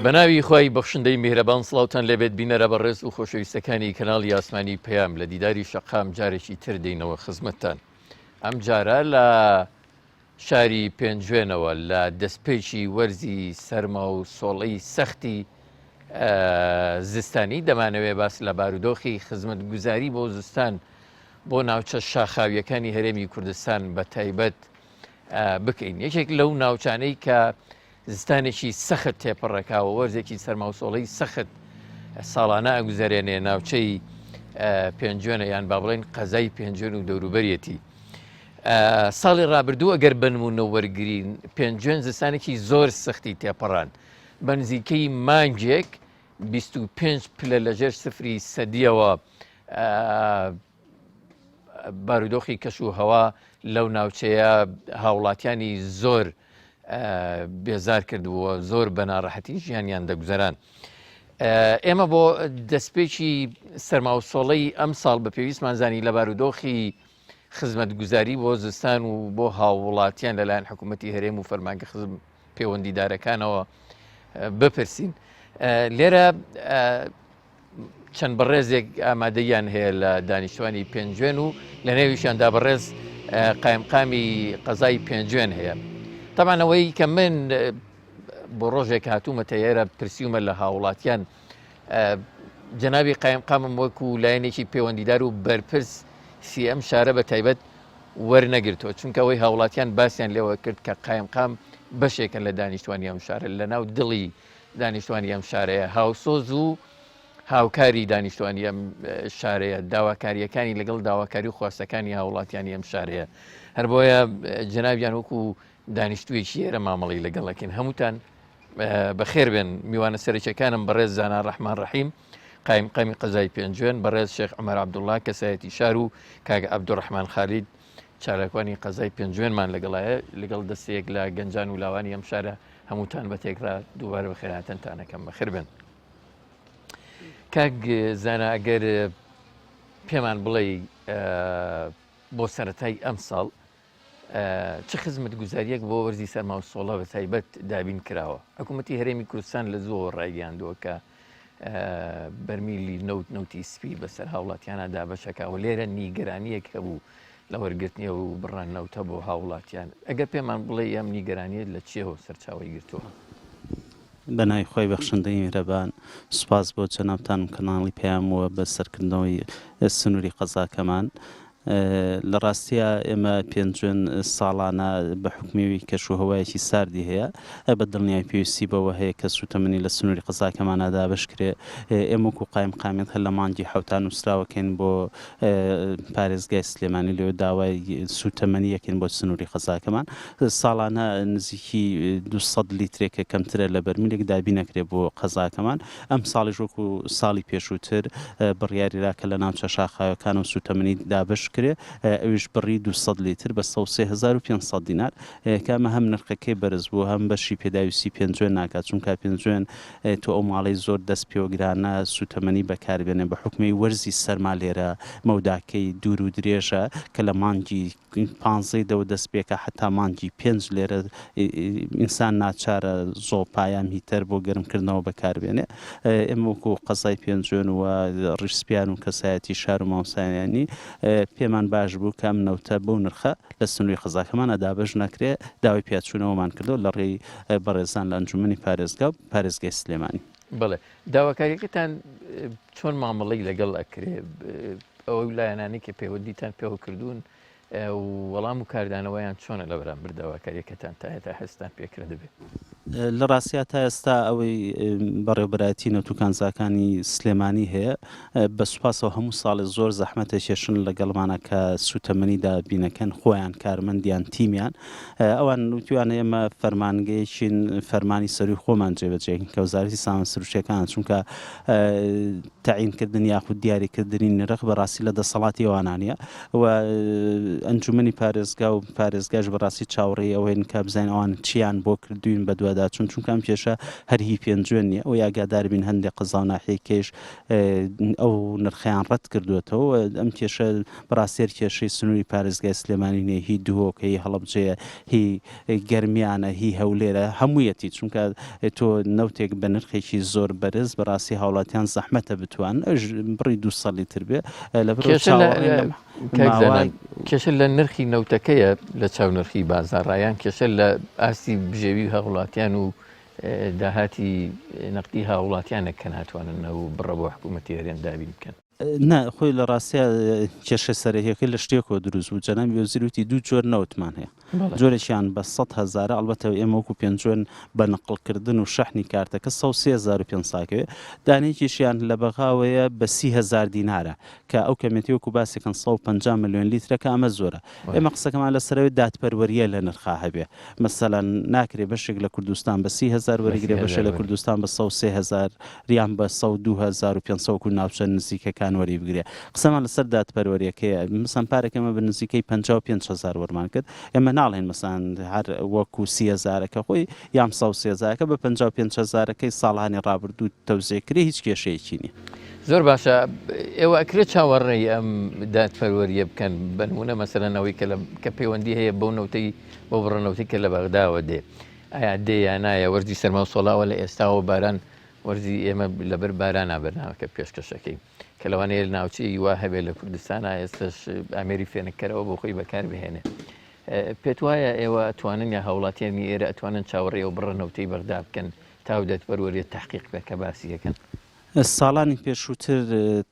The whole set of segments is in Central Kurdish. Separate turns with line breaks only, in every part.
بەناوی خوای بەخشندەی میهرەبان سڵاوتان لێبێت بینەرە بەڕێز و خۆشەویستەکانی کەناڵی ئاسمانی پەیام لە دیداری شەقام جارێکی تر دێینەوە خزمەتتان ئەم جارە لە شاری پێنجوێنەوە لە دەستپێکی وەرزی سەرما و سۆڵەی سەختی زستانی دەمانەوێ باس لە بارودۆخی خزمەتگوزاری بۆ زستان بۆ ناوچە شاخاویەکانی هەرێمی کوردستان بە تایبەت بکەین یەکێک لەو ناوچانەی کە زستانێکی سەخت تێپەڕەکا و وەرزێکی سەرماوسۆڵەی سەخت ساڵانە ئەگوزەرێنێ ناوچەی پێنجوێنە یان با بڵێن قەزای پێنجوێن و دەوروبەرێتی. ساڵی ڕابردوو ئەگەر بنمونە وەرگین پێنجوێن زستانێکی زۆر سەختی تێپەڕان بە نزیکەی مانگێک 25 پلە لەژێر سفری سەدیەوە بارودۆخی کەش و هەوا لەو ناوچەیە هاوڵاتیانی زۆر بێزار کردبووە زۆر بە ناڕەحەتی ژیانیان دەگوزەران. ئێمە بۆ دەستپێکی سەرماوسۆڵەی ئەم ساڵ بە پێویستمان زانی لە بارودۆخی خزمەتگوزاری بۆ زستان و بۆ هاووڵاتیان لەلایەن حکوومەتی هەرێم و فەرمانگە خزم پەیوەندیدارەکانەوە بپرسین. لێرە چەند بەڕێزێک ئامادەییان هەیە لە دانیشتوانی پێنجوێن و لە نێویشیاندا بەڕێز قایمقامی قەزای پێنجوێن هەیە. تەبعەن ئەوەی کە من بۆ ڕۆژێک هاتوومەتە ئێرە پرسیومە لە هاوڵاتیان جەنابی قایمقامم وەکو لایەنێکی پەیوەندیدار و بەرپرس سی ئەم شارە بە تایبەت وەرنەگرتووە چونکە ئەوەی هاوڵاتیان باسیان لێوە کرد کە قایمقام بەشێکن لە دانیشتوانی ئەم شارە لە ناو دڵی دانیشتوانی ئەم شارەیە، هاوسۆز و هاوکاری دانیشتوانی ئەم شارەیە، داواکارییەکانی لەگەڵ داواکاری و خواستەکانی هاوڵاتیانی ئەم شارەیە. هەر بۆیە جەنابیان وەکو دانیشتوویەکی ئێرە مامەڵەی لەگەڵ ئەکەین. هەمووتان بەخێر بێن. میوانە سەرەکیەکانم بەڕێز زانا ڕەحمان ڕەحیم، قایمقامی قەزای پێنجوێن، بەڕێز شێخ عومەر عەبدوڵڵا، کەسایەتی شار و کاک عەبدولڕەحمان خالید، چالاکوانی قەزای پێنجوێنمان لەگەڵایە، لەگەڵ دەستەیەک لە گەنجان و لاوانی ئەم شارە هەمووتان بە تێکڕا دووبارە بەخێرهاتنتان ئەکەم بەخێر بێن. کاک زانا ئەگەر پێمان بڵێ بۆ سەتای ئەم ساڵ چ خزمەت گوزاریەک بۆ وەرزی سەرما و سۆڵە بە تایبەت دابین کراوە حکوومەتتی هەرێمی کوردستان لە زووەوە ڕایگەیاندووە کە بەرمیلی نەوت نەوتی سپی بەسەر هاوڵاتیانە دابەشەکە و لێرە نیگەرانیەک هەبوو لە وەرگرتنی ئەو بڕە نەوتە بۆ هاوڵاتیان ئەگەر پێمان بڵێ ئەم نیگەرانیە لە چیەوە سەرچاوەی گرتووە؟
بە ناوی خوای بەخشندەی میهرەبان سوپاس بۆ جەنابتان و کەناڵی پەیام و بە سەرکردنەوەی سنووری قەزاکەمان لە ڕاستیا ئێمە پێنجوێن ساڵانە بە حوکمی کەش و هەوایەکی ساردی هەیە بە دڵنیای پێویستی بەوە هەیە کە سووتەمەنی لە سنووری قەزاکەمانا دابەش کرێ ئێمە وەکوو قایمقامیەت هەر لە مانگی حەوتا نووسراوەکەین بۆ پارێزگای سلێمانی لەوێ داوای سووتەمەنی یەکەین بۆ سنووری قەزاکەمان ساڵانە نزیکی 200 لیترێک کە کەمترە لە بەرمیلێک دابین ئەکرێ بۆ قەزاکەمان ئەمساڵیش وەکو ساڵی پێشووتر بڕیاریرا کە لە ناوچە شاخاویەکانەوە سووتەمەنی دابەش بکرێ ئەویش بڕی 200 لیتر بە 103500 دینار کە ئەمە هەم نرخەکەی بەرز بوو هەم بەشی پێداویستی پێنجوێن ناکات چونکە پێنجوێن تۆ ئەو ماڵەی زۆر دەست پێوەگرانە سوتەمەنی بەکار بێنێ بە حوکمی وەرزی سەرما لێرە مەوداکەی دوور و درێژە کە لە مانگی پانزەی دەوە دەست پێکا حەتا مانگی پێنج لێرە ئینسان ناچارە زۆپا یان هیتەر بۆ گەرم کردنەوە بەکار بێنێ ئێمە وەکو قەزای پێنجوێن و ڕیشسپیان و کەسایەتی شار و مامۆستایانی پێمان باش بوو کە ئەم نەوتە بەو نرخە لە سنووری قەزاکەمانە دابەش نەکرێ داوای پیاچوونەوەمان کردەوە لە ڕێی بەڕێزان لە ئەنجومەنی پارێزگا و پارێزگای سلێمانی.
بەڵێ داواکاریەکەتان چۆن مامەڵەی لەگەڵ ئەکرێ ئەو لایەنانەی کە پەیوەندیتان پێوە کردوون وەڵام و کاردانەوەیان چۆنە لە بەرامبەر داواکاریەکەتان تا ئێتا هەستان پێکرا دەبێت؟
لە ڕاستیا تا ئێستا ئەوەی بەڕێوبەرایەتی نەوت و کانزاکانی سلێمانی هەیە بە سوپاسەوە هەموو ساڵێ زۆر زەحمەت ئەکێشن لەگەڵمانە کە سوتەمەنی دابینەکەن خۆیان کارمەندیان تیمیان ئەوان وتویانە ئێمە فەرمانگەیەکین فەرمانی سەروی خۆمان جێبەجێکەین کە وەزارەتی سامان سروشتیەکانە چونکە تەعینکردن یاخود دیاریکردنی نرخ بەڕاستی لە دەسەڵاتی ئەوانە نییە و ئەنجومەنی پارێزگا و پارێزگاش بەڕاستی چاوەڕێی ئەوەین کە بزانین ئەوان چیان بۆ کردوین بەدواداچوون. بەدواداچوون، چونکە ئەم کێشە هەر هی پێنجوێن نییە، ئەوەی ئاگادار بین هەندێک قەزا و ناحیەی کەیش ئەو نرخەیان ڕەت کردووەتەوە و ئەم کێشە بەڕاستی هەر کێشەی سنووری پارێزگای سلێمانی نییە، هی دهۆکە، هی هەڵەبجەیە، هی گەرمیانە، هی هەولێرە، هەموویەتی، چونکە تۆ نەوتێک بە نرخێکی زۆر بەرز بەڕاستی هاوڵاتیان زەحمەتە بتوانن ئەویش بڕی 200 لیتر بێ لەبەرئەوە
کێشە لە
چاوەڕێین لەم
کاک
ماوە
زانا کێشە لە نرخی نەوتەکەیە لە چاو نرخی بازاڕا یان کێشە لە ئاستی بژێوی هاوڵاتیان و داهاتی نەقدی هاوڵاتیانە کە ناتوانن ئەو بڕە بۆ حکوومەتی هەرێم دابین بکەن؟
نا خۆی لە ڕاستیا کێشە سەرەکیەکەی لە شتێکەوە دروست بوو جەنابی وەزیر وتی دوو جۆر نەوتمان هەیە جۆرێکیان بە 100 هەزارە ئەڵبەتە ئێمە وەکو پێنجوێن بە نەقڵکردن و شەحنی کارتەکە 13500 کەوێ دانەیەکیشیان لە بەغاوەیە بە 30 هەزار دینارە کە ئەو کەمێتی وەکو باسێکن 150 ملیۆن لیترە کە ئەمە زۆرە ئێمە قسەکەمان لەسەرەوەی دادپەروەریە لە نرخا هەبێ مەسەلەن ناکرێ بەشێک لە کوردستان بە 30 هەزار وەریگرێ بەشێ لە کوردستان بە 103 هەزار یان بە 102 500 وەکو ناوچە نزیکەکان وەری بگرێ قسەمان لەسەر دادپەروەریەکەیە مەسەن پارێک ئێمە بە نزیکەی 55 هەزار وەرمان کرد ئێمە ناڵێن مەسەن هەر وەکو 30 هەزارەکە خۆی یان 103 هەزارەکە بە 55 هەزارەکەی ساڵانی ڕابردوو تەوزیع کرێ هیچ کێشەیەکی نییە.
زۆر باشە ئێوە ئەکرێت چاوەڕێی ئەم دادپەروەریە بکەن بەنمونە مەسەلەن ئەوەی کە لە کە پەیوەندی هەیە بەو نەوتەی بەو بڕە نەوتەی کە لە بەغداوە دێ ئایا دێ یا نایە وەرزی سەرما و سۆڵاوە لە ئێستاوە باران وەرزی ئێمە لەبەر بارانا بەرنامەکە پێشکەشەکەی کە لەوانەیە لە ناوچەی وا هەبێت لە کوردستانە ئێستش ئامێری فێنککەرەوە بۆ خۆی بەکار بهێنێ پێت وایە ئێوە ئەتوانن یا هاوڵاتیانی ئێرە ئەتوانن چاوەڕێ و بڕە نەوتەی بەغدا بکەن تاو دەتپەروەریە تحقیق بێ کە باسی ئەکەن.
ساڵانی پێشووتر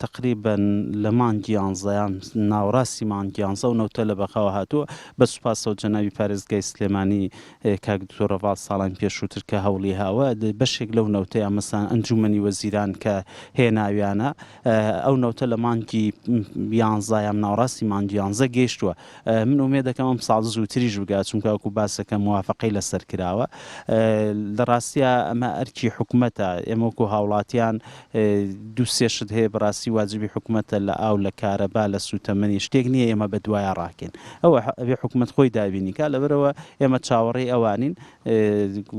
تەقریبەن لە مانگی یانزە یان ناوەڕاستی مانگی یانزە ئەو نەوتە لە بەغاوە هاتووە، بە سوپاسەوە جەنابی پارێزگای سلێمانی کاک دکتۆر ڕەڤاڵ ساڵانی پێشووتر کە هەوڵی هاوە بەشێک لەو نەوتە یان مەسەلەن ئەنجوومەنی وەزیران کە هێناویانە ئەو نەوتە لە مانگی یانزە یان ناوەڕاستی مانگی یانزە گەیشتووە. من ئومێد دەکەم ئەمساڵ زووتریش بگات چونکە وەکو باسەکەم موافەقەی لەسەر کراوە لە ڕاستیا ئەمە ئەرکی حکومەتە ئێمە وەکو هاوڵاتیان دوو سێ شت هەیە بەڕاستی واجبی حکومەتە لە ئاو لە کارەبا لە سوتەمەنی شتێک نییە ئێمە بە دوایا ڕاکەین ئەوە ئەبێ حکومەت خۆی دابینی کا لەبەرەوە ئێمە چاوەڕێی ئەوانین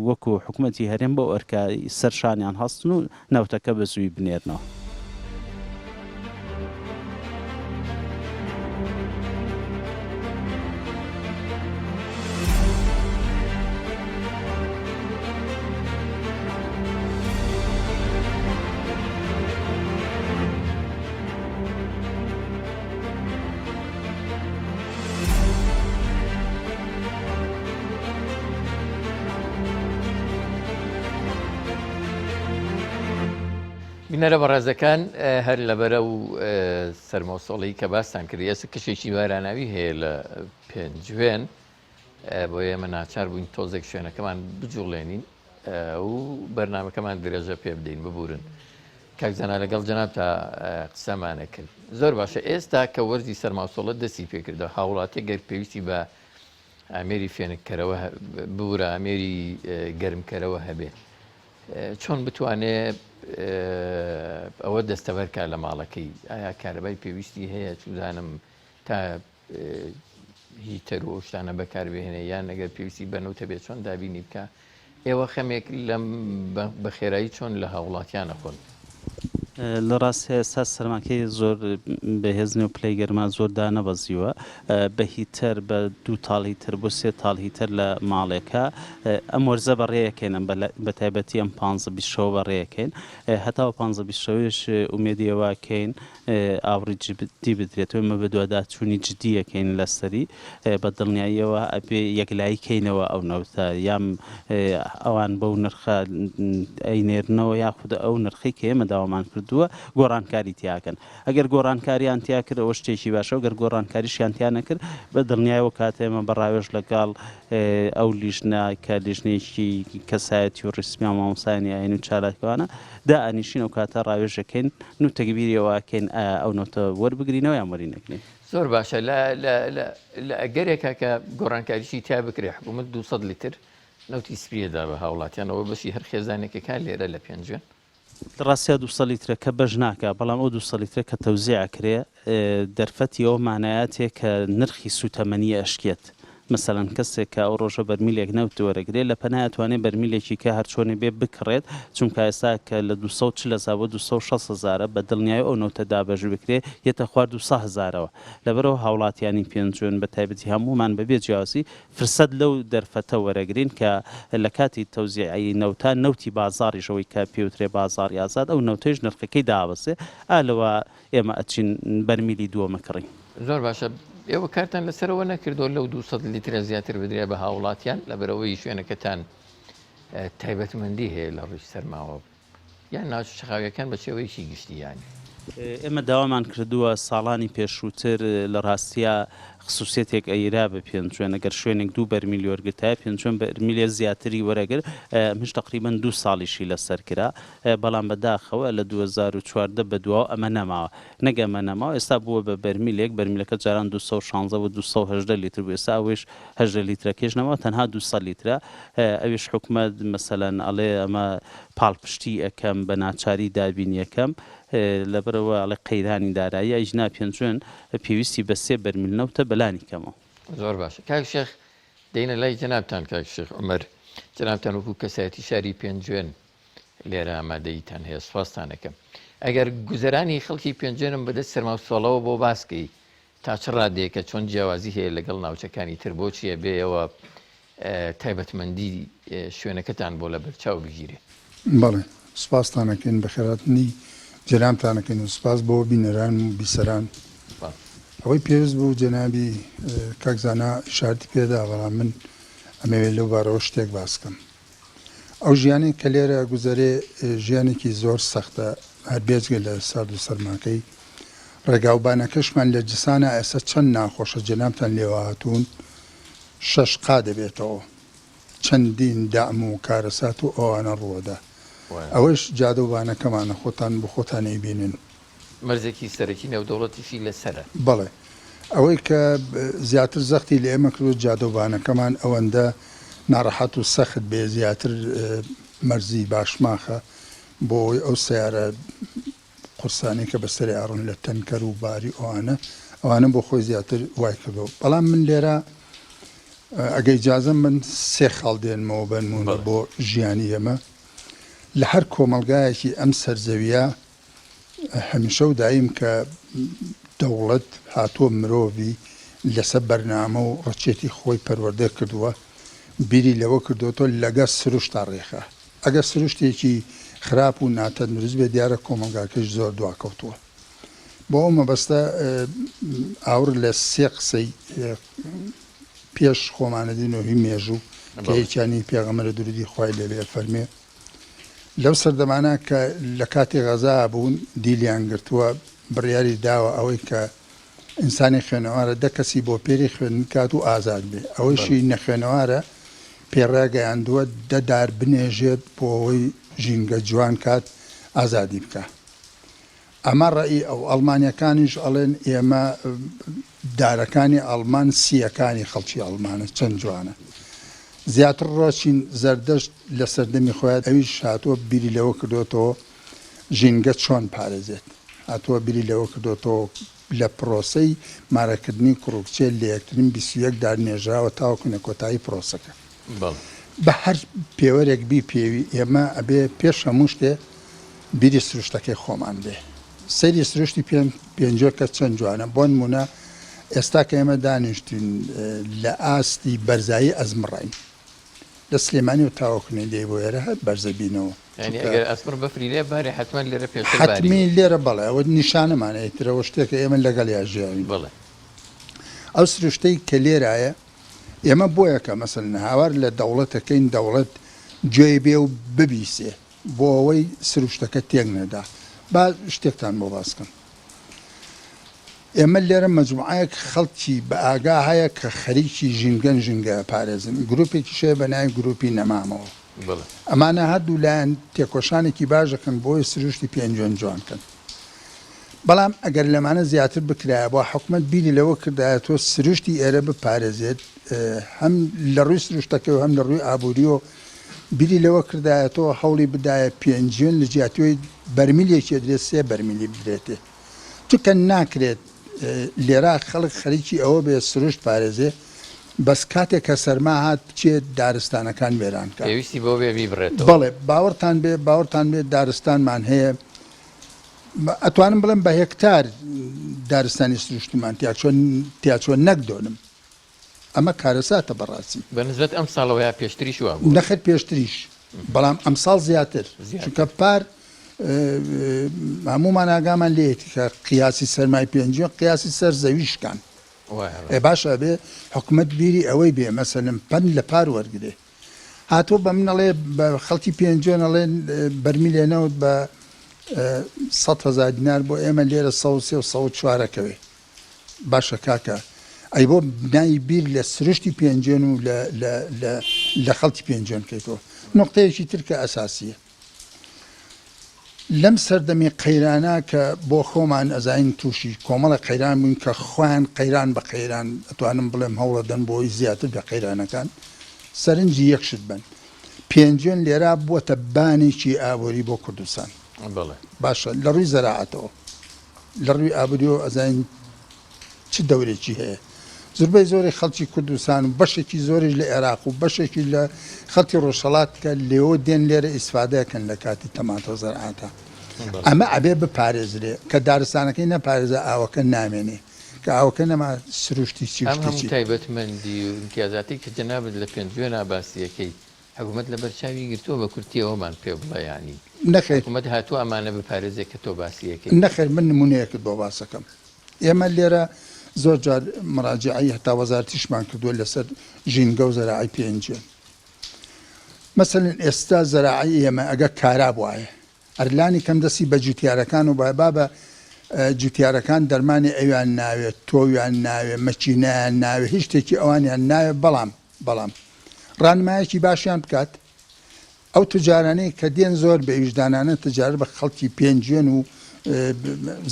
وەکو حکومەتی هەرێم بەو ئەرکە سەر شانیان هەستن و نەوتەکە بە زووی بنێرنەوە.
بینەرە بەڕێزەکان هەر لەبەرە و سەرمەسۆڵی کە باستان کرد ئێستا کەشێکی باراناوی هەیە لە پێنجوێن بۆ ئێمە ناچار بووین تۆزێک شوێنەکەمان بجوڵێنین و بەرنمەکەمان درێژە پێ بدەین ببورن کاک زانا لەگەڵ جەنابتا قسەمانە کرد زۆر باشە ئێستا کە وەرزی سەرماوسۆڵە دەستی پێکردەوە هاوڵاتی گەر پێویستی بە ئامێری فێنککەرەوە ببورە ئامێری گەرمکەرەوە هەبێ چۆن بتوانێ ئەوە دەستەبەرکە لە ماڵەکەی ئایا کارەبای پێویستی هەیە چوزانم تا هیتەر و ئەو شتانە بەکاربهێنێ یان ئەگەر پێویستی بە نەوتە بێت چۆن دابینی بکە ئێوە خەمێک لەم بە خێرایی چۆن لە هاوڵاتیان ئەخۆن؟
لە ڕاستیا ئێستا سەرماکەی زۆر بەهێز نیە و پلەی گەرما زۆر دانەبەزیوە بە heater بە دوو تاڵ heater بۆ سێ تاڵ heater لە ماڵێکا ئەم وەرزە بەڕێیەکەین ئەم بە تایبەتی ئەم پانزە 20 شەوە بەڕێیەکەین هەتاوە پانزە 20 شەوێش ئومێدی ئەوەکەین ئاوڕی جدی بدرێتەوە، ئێمە بەدواداچوونی جدی ئەکەین لەسەری، بە دڵنیاییەوە ئەبێ یەکلایی کەینەوە ئەو نەوتە، یان ئەوان بەو نرخە ئەینێرنەوە یاخود ئەو نرخەی کە ئێمە داوامان کردووە گۆڕانکاری تیا ئەکەن. ئەگەر گۆڕانکاریان تیا کرد ئەوە شتێکی باشە و گەر گۆڕانکاریشیان تیا نەکرد بە دڵنیایەوە کاتێ ئێمە بە ڕاوێژ لەگەڵ ئەو لیژنە کە لیژنەیەکی کەسایەتی و ڕیسمی و مامۆستایانی ئایینی و چالاکوانە دائەنیشین ئەو کاتە ڕاوێژ ئەکەین و تەگبیری ئەوە ئەکەین ئایا ئەو نۆتە وەربگرینەوە یان وەری نەگرین.
زۆر باشە لە لە لە لە ئەگەرێکا کە گۆڕانکاریی تیا بکرێ حکوومەت 200 لیتر نەوتی سپی ئەدا بە هاوڵاتیان ئەوە بەشی هەر خێزانێکەکە لێرە لە پێنجوێن.
لە ڕاستیا 200 لیترەکە بەش ناکا بەڵام ئەو 200 لیترە کە تەوزیع ئەکرێ دەرفەتی ئەوە مانایەتێ کە نرخی سووتەمەنی ئەشکێت. مەسەلەن کەسێک کە ئەو ڕۆژە بەرمیلێک نەوت وەرەگرێ لە پەنای ئەتوانێ بەرمیلێکی کە هەرچۆنێ بێ بکڕێت چونکە ئێستا کە لە 240 هەزار بۆ 260 هەزارە بە دڵنیایی ئەو نەوتە دابەش بکرێ یەتە خوار 200 هەزارەوە لەبەرئەوە هاوڵاتیانی پێنجوێن بە تایبەتی هەموومان بە بێ جیاوازی فرسەت لەو دەرفەتە وەرەگرین کە لە کاتی تەوزیعی نەوتا نەوتی بازاڕیش ئەوەی کە پێوترێ بازاڕی ئازاد ئەو نەوتەیش نرخەکەی دابەزێ ئا لەوە ئێمە ئەچین بەرمیلی دووەم ئەکڕین.
زۆر باشە ئێوە کارتان لەسەرەوە نەکردووە لەو 200 لیترە زیاتر بدرێ بە هاوڵاتیان لەبەرئەوەی شوێنەکەتان تایبەتمەندی هەیە لە ڕووی سەرماوە یان ناوچە شەقاویەکان بە شێوەیەکی گشتی یانی.
ئێمە داوامان کردووە ساڵانی پێشووتر لە ڕاستیا خسوسیەتێک ئەیرا بە پێنجوێن ئەگەر شوێنێک دوو بەرمیل وەرگرتایە پێنجوێن بەرمیلێ زیاتری وەرەگر ئەمش تەقریبەن دوو ساڵیشی لەسەر کرا بەڵام بە داخەوە لە 2014 بە دواوە ئەمە نەماوە نەک ئەمە نەماوە ئێستا بووە بە بەرمیلێک بەرمیلەکە جاران 216 بوو 218 لیتر بوو ئێستا ئەوەیش 18 لیترەکەیش نەماوە تەنها 200 لیترە ئەویش حکومەت مەسەلەن ئەڵێ ئەمە پاڵپشتی ئەکەم بە ناچاری دابینی ئەکەم لەبەرئەوە ئەڵێ قەیرانی داراییە ئیجنا پێنجوێن پێویستی بە سێ بەرمیل نەوتە بەلانی کەمەوە.
زۆر باشە کاک شێخ دێینە لای جەنابتان کاک شێخ عومەر جەنابتان وەکو کەسایەتی شاری پێنجوێن لێرە ئامادەییتان هەیە سوپاستان ئەکەم ئەگەر گوزەرانی خەڵکی پێنجوێنم بەدەست سەرما و سۆڵەوە بۆ باس کەی تا چ ڕادەیەکە چۆن جیاوازی هەیە لەگەڵ ناوچەکانی تر بۆچی ئەبێ ئێوە تایبەتمەندی شوێنەکەتان بۆ لەبەرچاو بگیرێ؟
بەڵێ سوپاستان ئەکەین بەخێرهاتنی جەنابتان ئەکەین و سوپاس بۆ بینەران و بیسەران. ئەوەی پێویست بوو جەنابی کاک زانا ئیشارەتی پێدا بەڵام من ئەمەوێ لەو بارەوە شتێک باس کەم. ئەو ژیانەی کە لێرە ئەگوزەرێ ژیانێکی زۆر سەختە هەر بێجگە لە سارد و سەرماکەی ڕێگاوبانەکەشمان لە جسانا ئێستا چەند ناخۆشە جەنابتان لێوە هاتوون شەش قا دەبێتەوە چەندین دەعم و کارەسات و ئەوانە ڕووەدا ئەوەش جادەوبانەکەمانە خۆتان بۆ خۆتان ئەیبینن.
مەرزێکی سەرەکی نێودەوڵەتیشی لەسەرە.
بەڵێ. ئەوەی کە زیاتر زەختی لە ئێمە کردووە جادەوبانەکەمان ئەوەندە ناڕەحەت و سەخت بێ زیاتر مەرزی باشماخە بۆ ئەوەی ئەو سەیارە قورسانەی کە بەسەری ئەڕۆن لە تەنکەر و باری ئەوانە ئەوانە بۆ خۆی زیاتر وای کردووە بەڵام من لێرە ئەگە ئیجازەم من سێ خاڵ دێنمەوە بەنمونە بۆ ژیانی ئێمە لە هەر کۆمەڵگایەکی ئەم سەرزەویە هەمیشە و دایم کە دەوڵەت هاتووە مرۆڤی لەسەر بەرنامە و ڕەچێتی خۆی پەروەردە کردووە، بیری لەوە کردۆتەوە لەگەڵ سروشتا ڕێخا. ئەگەر سروشتێکی خراپ و ناتەندروست بێت دیارە کۆمەڵگاکەیش زۆر دواکەوتووە. بۆ ئەو مەبەستە ئاوڕ لە سێ قسەی پێش خۆمانە دێن و هی مێژوو کە یەکیان هی پێغەمبەرە دروودی خوای لێ بێ ئەفەرموێ، لەو سەردەمانە کە لە کاتی غەزا بوون دیلیان گرتووە بڕیاری داوە ئەوەی کە ئینسانی خوێنەوارە دە کەسی بۆ پێری خوێندن کات و ئازاد بێ ئەوەیشی نەخوێنەوارە پێ ڕاگەیاندووە دە دار بنێژێت بۆ ئەوەی ژینگە جوان کات ئازادی بکا. ئەمە ڕەئی ئەو. ئەڵمانیەکانیش ئەڵێن ئێمە دارەکانی ئەڵمان سییەکانی خەڵکی ئەڵمانە چەند جوانە. زیاتر ڕۆچین زەردەشت لە سەردەمی خۆیا ئەویش هاتووە بیری لەوە کردۆتەوە ژینگە چۆن پارێزێت. هاتووە بیری لەوە کردۆتەوە لە پرۆسەی مارەکردنی کوڕ و کچێ لە یەکترین 21 دار نێژراوە تاوەکو نە کۆتایی پرۆسەکە. بە هەر پێوەرێک بیپێوی ئێمە ئەبێ پێش هەموو شتێ بیری سروشتەکەی خۆمان بێ. سەیری سروشتی پێنجوێن کە چەند جوانە. بۆ نموونە ئێستا کە ئێمە دانیشتوین لە ئاستی بەرزایی ئەزمڕین لە سلێمانی و تاوەکو نەدێی بۆ ئێرە هەر بەرزە بینەوە.
یانی ئەگەر ئەزمڕ بەفری لێ بارێ حەتمەن لێرە پێشتر باریوە.
حەتمی لێرە بەڵێ ئەوە نیشانەمانە ئیتر ئەوە شتێکە ئێمە لەگەڵیا ژیاوین.
بەڵێ.
ئەو سروشتەی کە لێرایە ئێمە بۆیە کە مەسەلەن هاوار لە دەوڵەت ئەکەین دەوڵەت گوێی بێ و ببیسێ بۆ ئەوەی سروشتەکە تێک نەدا. با شتێکتان بۆ باس کەم. ئێمە لێرە مەجموعەیەک خەڵکی بە ئاگا هەیە کە خەریکی ژینگەن ژینگە ئەپارێزن. گروپێکیش هەیە بە ناوی گروپی نەمامەوە. ئەمانە هەردوو لایان تێکۆشانێکی باش ئەکەن بۆ ئەوەی سروشتی پێنجوێن جوان کەن. بەڵام ئەگەر لەمانە زیاتر بکرایە با حکومەت بیری لەوە کردایە تۆ سروشتی ئێرە بپارێزێت هەم لە ڕووی سروشتەکەی و هەم لە ڕووی ئابووریەوە بیری لەوە کردایە تۆ هەوڵی بدایە پێنجوێن لە جیاتیەوەی بەرمیلێکی ئەدرێت سێ بەرمیلی بدرێتێ چونکە ناکرێت لێرا خەڵک خەریکی ئەوە بێ سروشت پارێزێ. بەس کاتێک کە سەرما هات بچێت دارستانەکان وێران کا.
پێویستی بەوە بێ بیبڕێتەوە.
بەڵێ باوەڕتان بێ باوەڕتان بێ دارستانمان هەیە ئەتوانم بڵێم بە هێکتار دارستانی سروشتیمان تیاچوە تیاچوە نەک دۆنم. ئەمە کارەساتە بەڕاستی.
بە نسبەت ئەمساڵەوە یا پێشتریش وا بووە؟
نەخێر پێشتریش بەڵام ئەمساڵ زیاتر چونکە پار هەموومان ئاگامان لێیەتی کە قیاسی سەرمای پێنجوێن قیاسی سەر زەوی شکان. ئێ باشە ئەبێ حکومەت بیری ئەوەی بێ مەسەلەن پەند لە پار وەرگرێ. هاتووە بە من ئەڵێ بە خەڵکی پێنجوێن ئەڵێن بەرمیلێ نەوت بە 100 هەزار دینار بۆ ئێمە لێرە 103 و 104 ئەکەوێ. باشە کاکە ئەی بۆ نای بیر لە سروشتی پێنجوێن و لە لە لە لە خەڵکی پێنجوێن کەیتەوە نوقتەیەکی تر کە ئەساسیە لەم سەردەمی قەیرانە کە بۆ خۆمان ئەزانین تووشی کۆمەڵە قەیران بووین کە خۆیان قەیران بە قەیران ئەتوانم بڵێم هەوڵەدەن بۆی زیاتر بە قەیرانەکان سەرنجی یەک شت بن پێنجوێن لێرا بووەتە بانێکی ئابووری بۆ کوردستان باشە لە ڕووی زەراعەتەوە لە ڕووی ئابووریەوە ئەزانین چ دەورێکی هەیە. زوربەی زۆری خەڵکی کوردستان و بەشێکی زۆریش لە ئێراق و بەشێکی لە خەڵکی ڕۆژهەڵات کە لێوە دێن لێرە ئیسفادە ئەکەن لە کاتی تەماتە و زەرعاتە. ئەمە ئەبێ بپارێزرێ. کە دارستانەکەی نەپارێزا ئاوەکە نامێنێ. کە ئاوەکە نەما سروشتی چی و
ئەم
شتی
هەموو
چی.
تایبەتمەندی و ئیمتیازاتەی کە جەنابت لە پێنجوێنا باسی ئەکەی حکومەت لەبەر چاوی گرتووە بە کورتی ئەوەمان پێ بڵێ یانی
نەخێر.
حکومەت هاتووە ئەمانە بپارێزێ کە تۆ باسی ئەکەی؟
نەخێر من نمونەیەکت بۆ باس ئەکەم ئێمە لێرە زۆر جار مراجعەی هەتا وەزارەتیشمان کردووە لەسەر ژینگە و زەراعەی پێنجوێن مەسەلەن ئێستا زەراعەی ئێمە ئەگەر کارا بوایە ئەر لانی کەم دەستی بە جوتیارەکان و بایە بابە جوتیارەکان دەرمانی ئەویان ناوێ تۆویان ناوێ مەکینەیان ناوێ هیچ شتێکی ئەوانیان ناوێ بەڵام بەڵام ڕانمایەکی باشیان بکات ئەو توجارانەی کە دێن زۆر بێ ویژدانانە تجارەت بە خەڵکی پێنجوێن و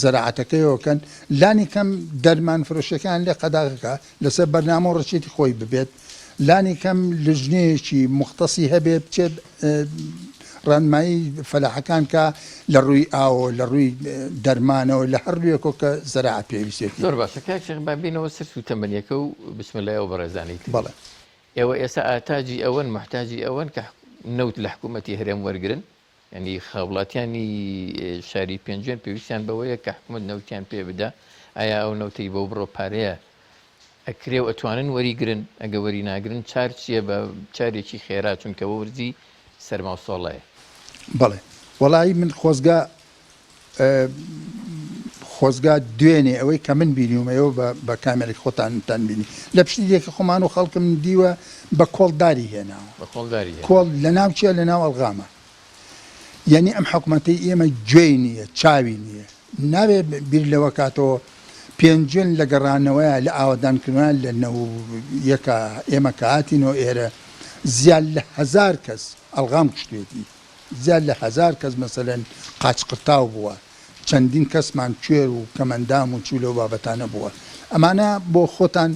زەراعەتەکەیەوە کەن لانی کەم دەرمان فرۆشەکان لێ قەداغەکە لەسەر بەرنامە و ڕچێتی خۆی ببێت لانی کەم لجنەیەکی موختەسی هەبێ بچێت ڕێنمایی فەلاحەکان کا لە ڕووی ئاوەوە لە ڕووی دەرمانەوە لە هەر ڕوویەکەوە کە زەراعەت پێویستێتی.
زۆر باشە کاک شێخ با بێینەوە سەر سووتەمەنیەکە و بچمە لای ئەو بەڕێزانەی تریش.
بەڵێ.
ئێوە ئێستا ئاتاجی ئەوەن موحتاجی ئەوەن کە نەوت لە حکوومەتی هەرێم وەرگرن؟ یانی هاوڵاتیانی شاری پێنجوێن پێویستیان بەوەیە کە حکومەت نەوتیان پێ بدا، ئایا ئەو نەوتەی بەو بڕە پارەیە ئەکرێ و ئەتوانن وەریگرن، ئەگە وەری ناگرن چار چییە بە چارێکی خێرا چونکە وەرزی سەرما و سۆڵەیە.
بەڵێ وەڵایی من خۆزگا خۆزگا دوێنێ ئەوەی کە من بینیومە ئێوە بە بە کامێرەی خۆتانتان بینی لە پشتی دێکە خۆمان و خەڵکم دیوە بە کۆڵ داری هێناوە
بە کۆڵ داری هێناوە.
کۆڵ لە ناو چیە لە ناو ئەڵغامە یعنی ئەم حکومەتەی ئێمە گوێی نییە چاوی نییە نابێ بیر لەوە کاتەوە پێنجوێن لە گەڕانەوەیە لە ئاوەدانکردنەوە لە نەو یەکە ئێمە کە هاتینەوە ئێرە زیاد لە هەزار کەس ئەڵغام کوشتێتی زیاد لە هەزار کەس مەسەلەن قاچ قرتاو بووە، چەندین کەسمان کوێر و کەمئەندام و چوو لەو بابەتانە بووە. ئەمانە بۆ خۆتان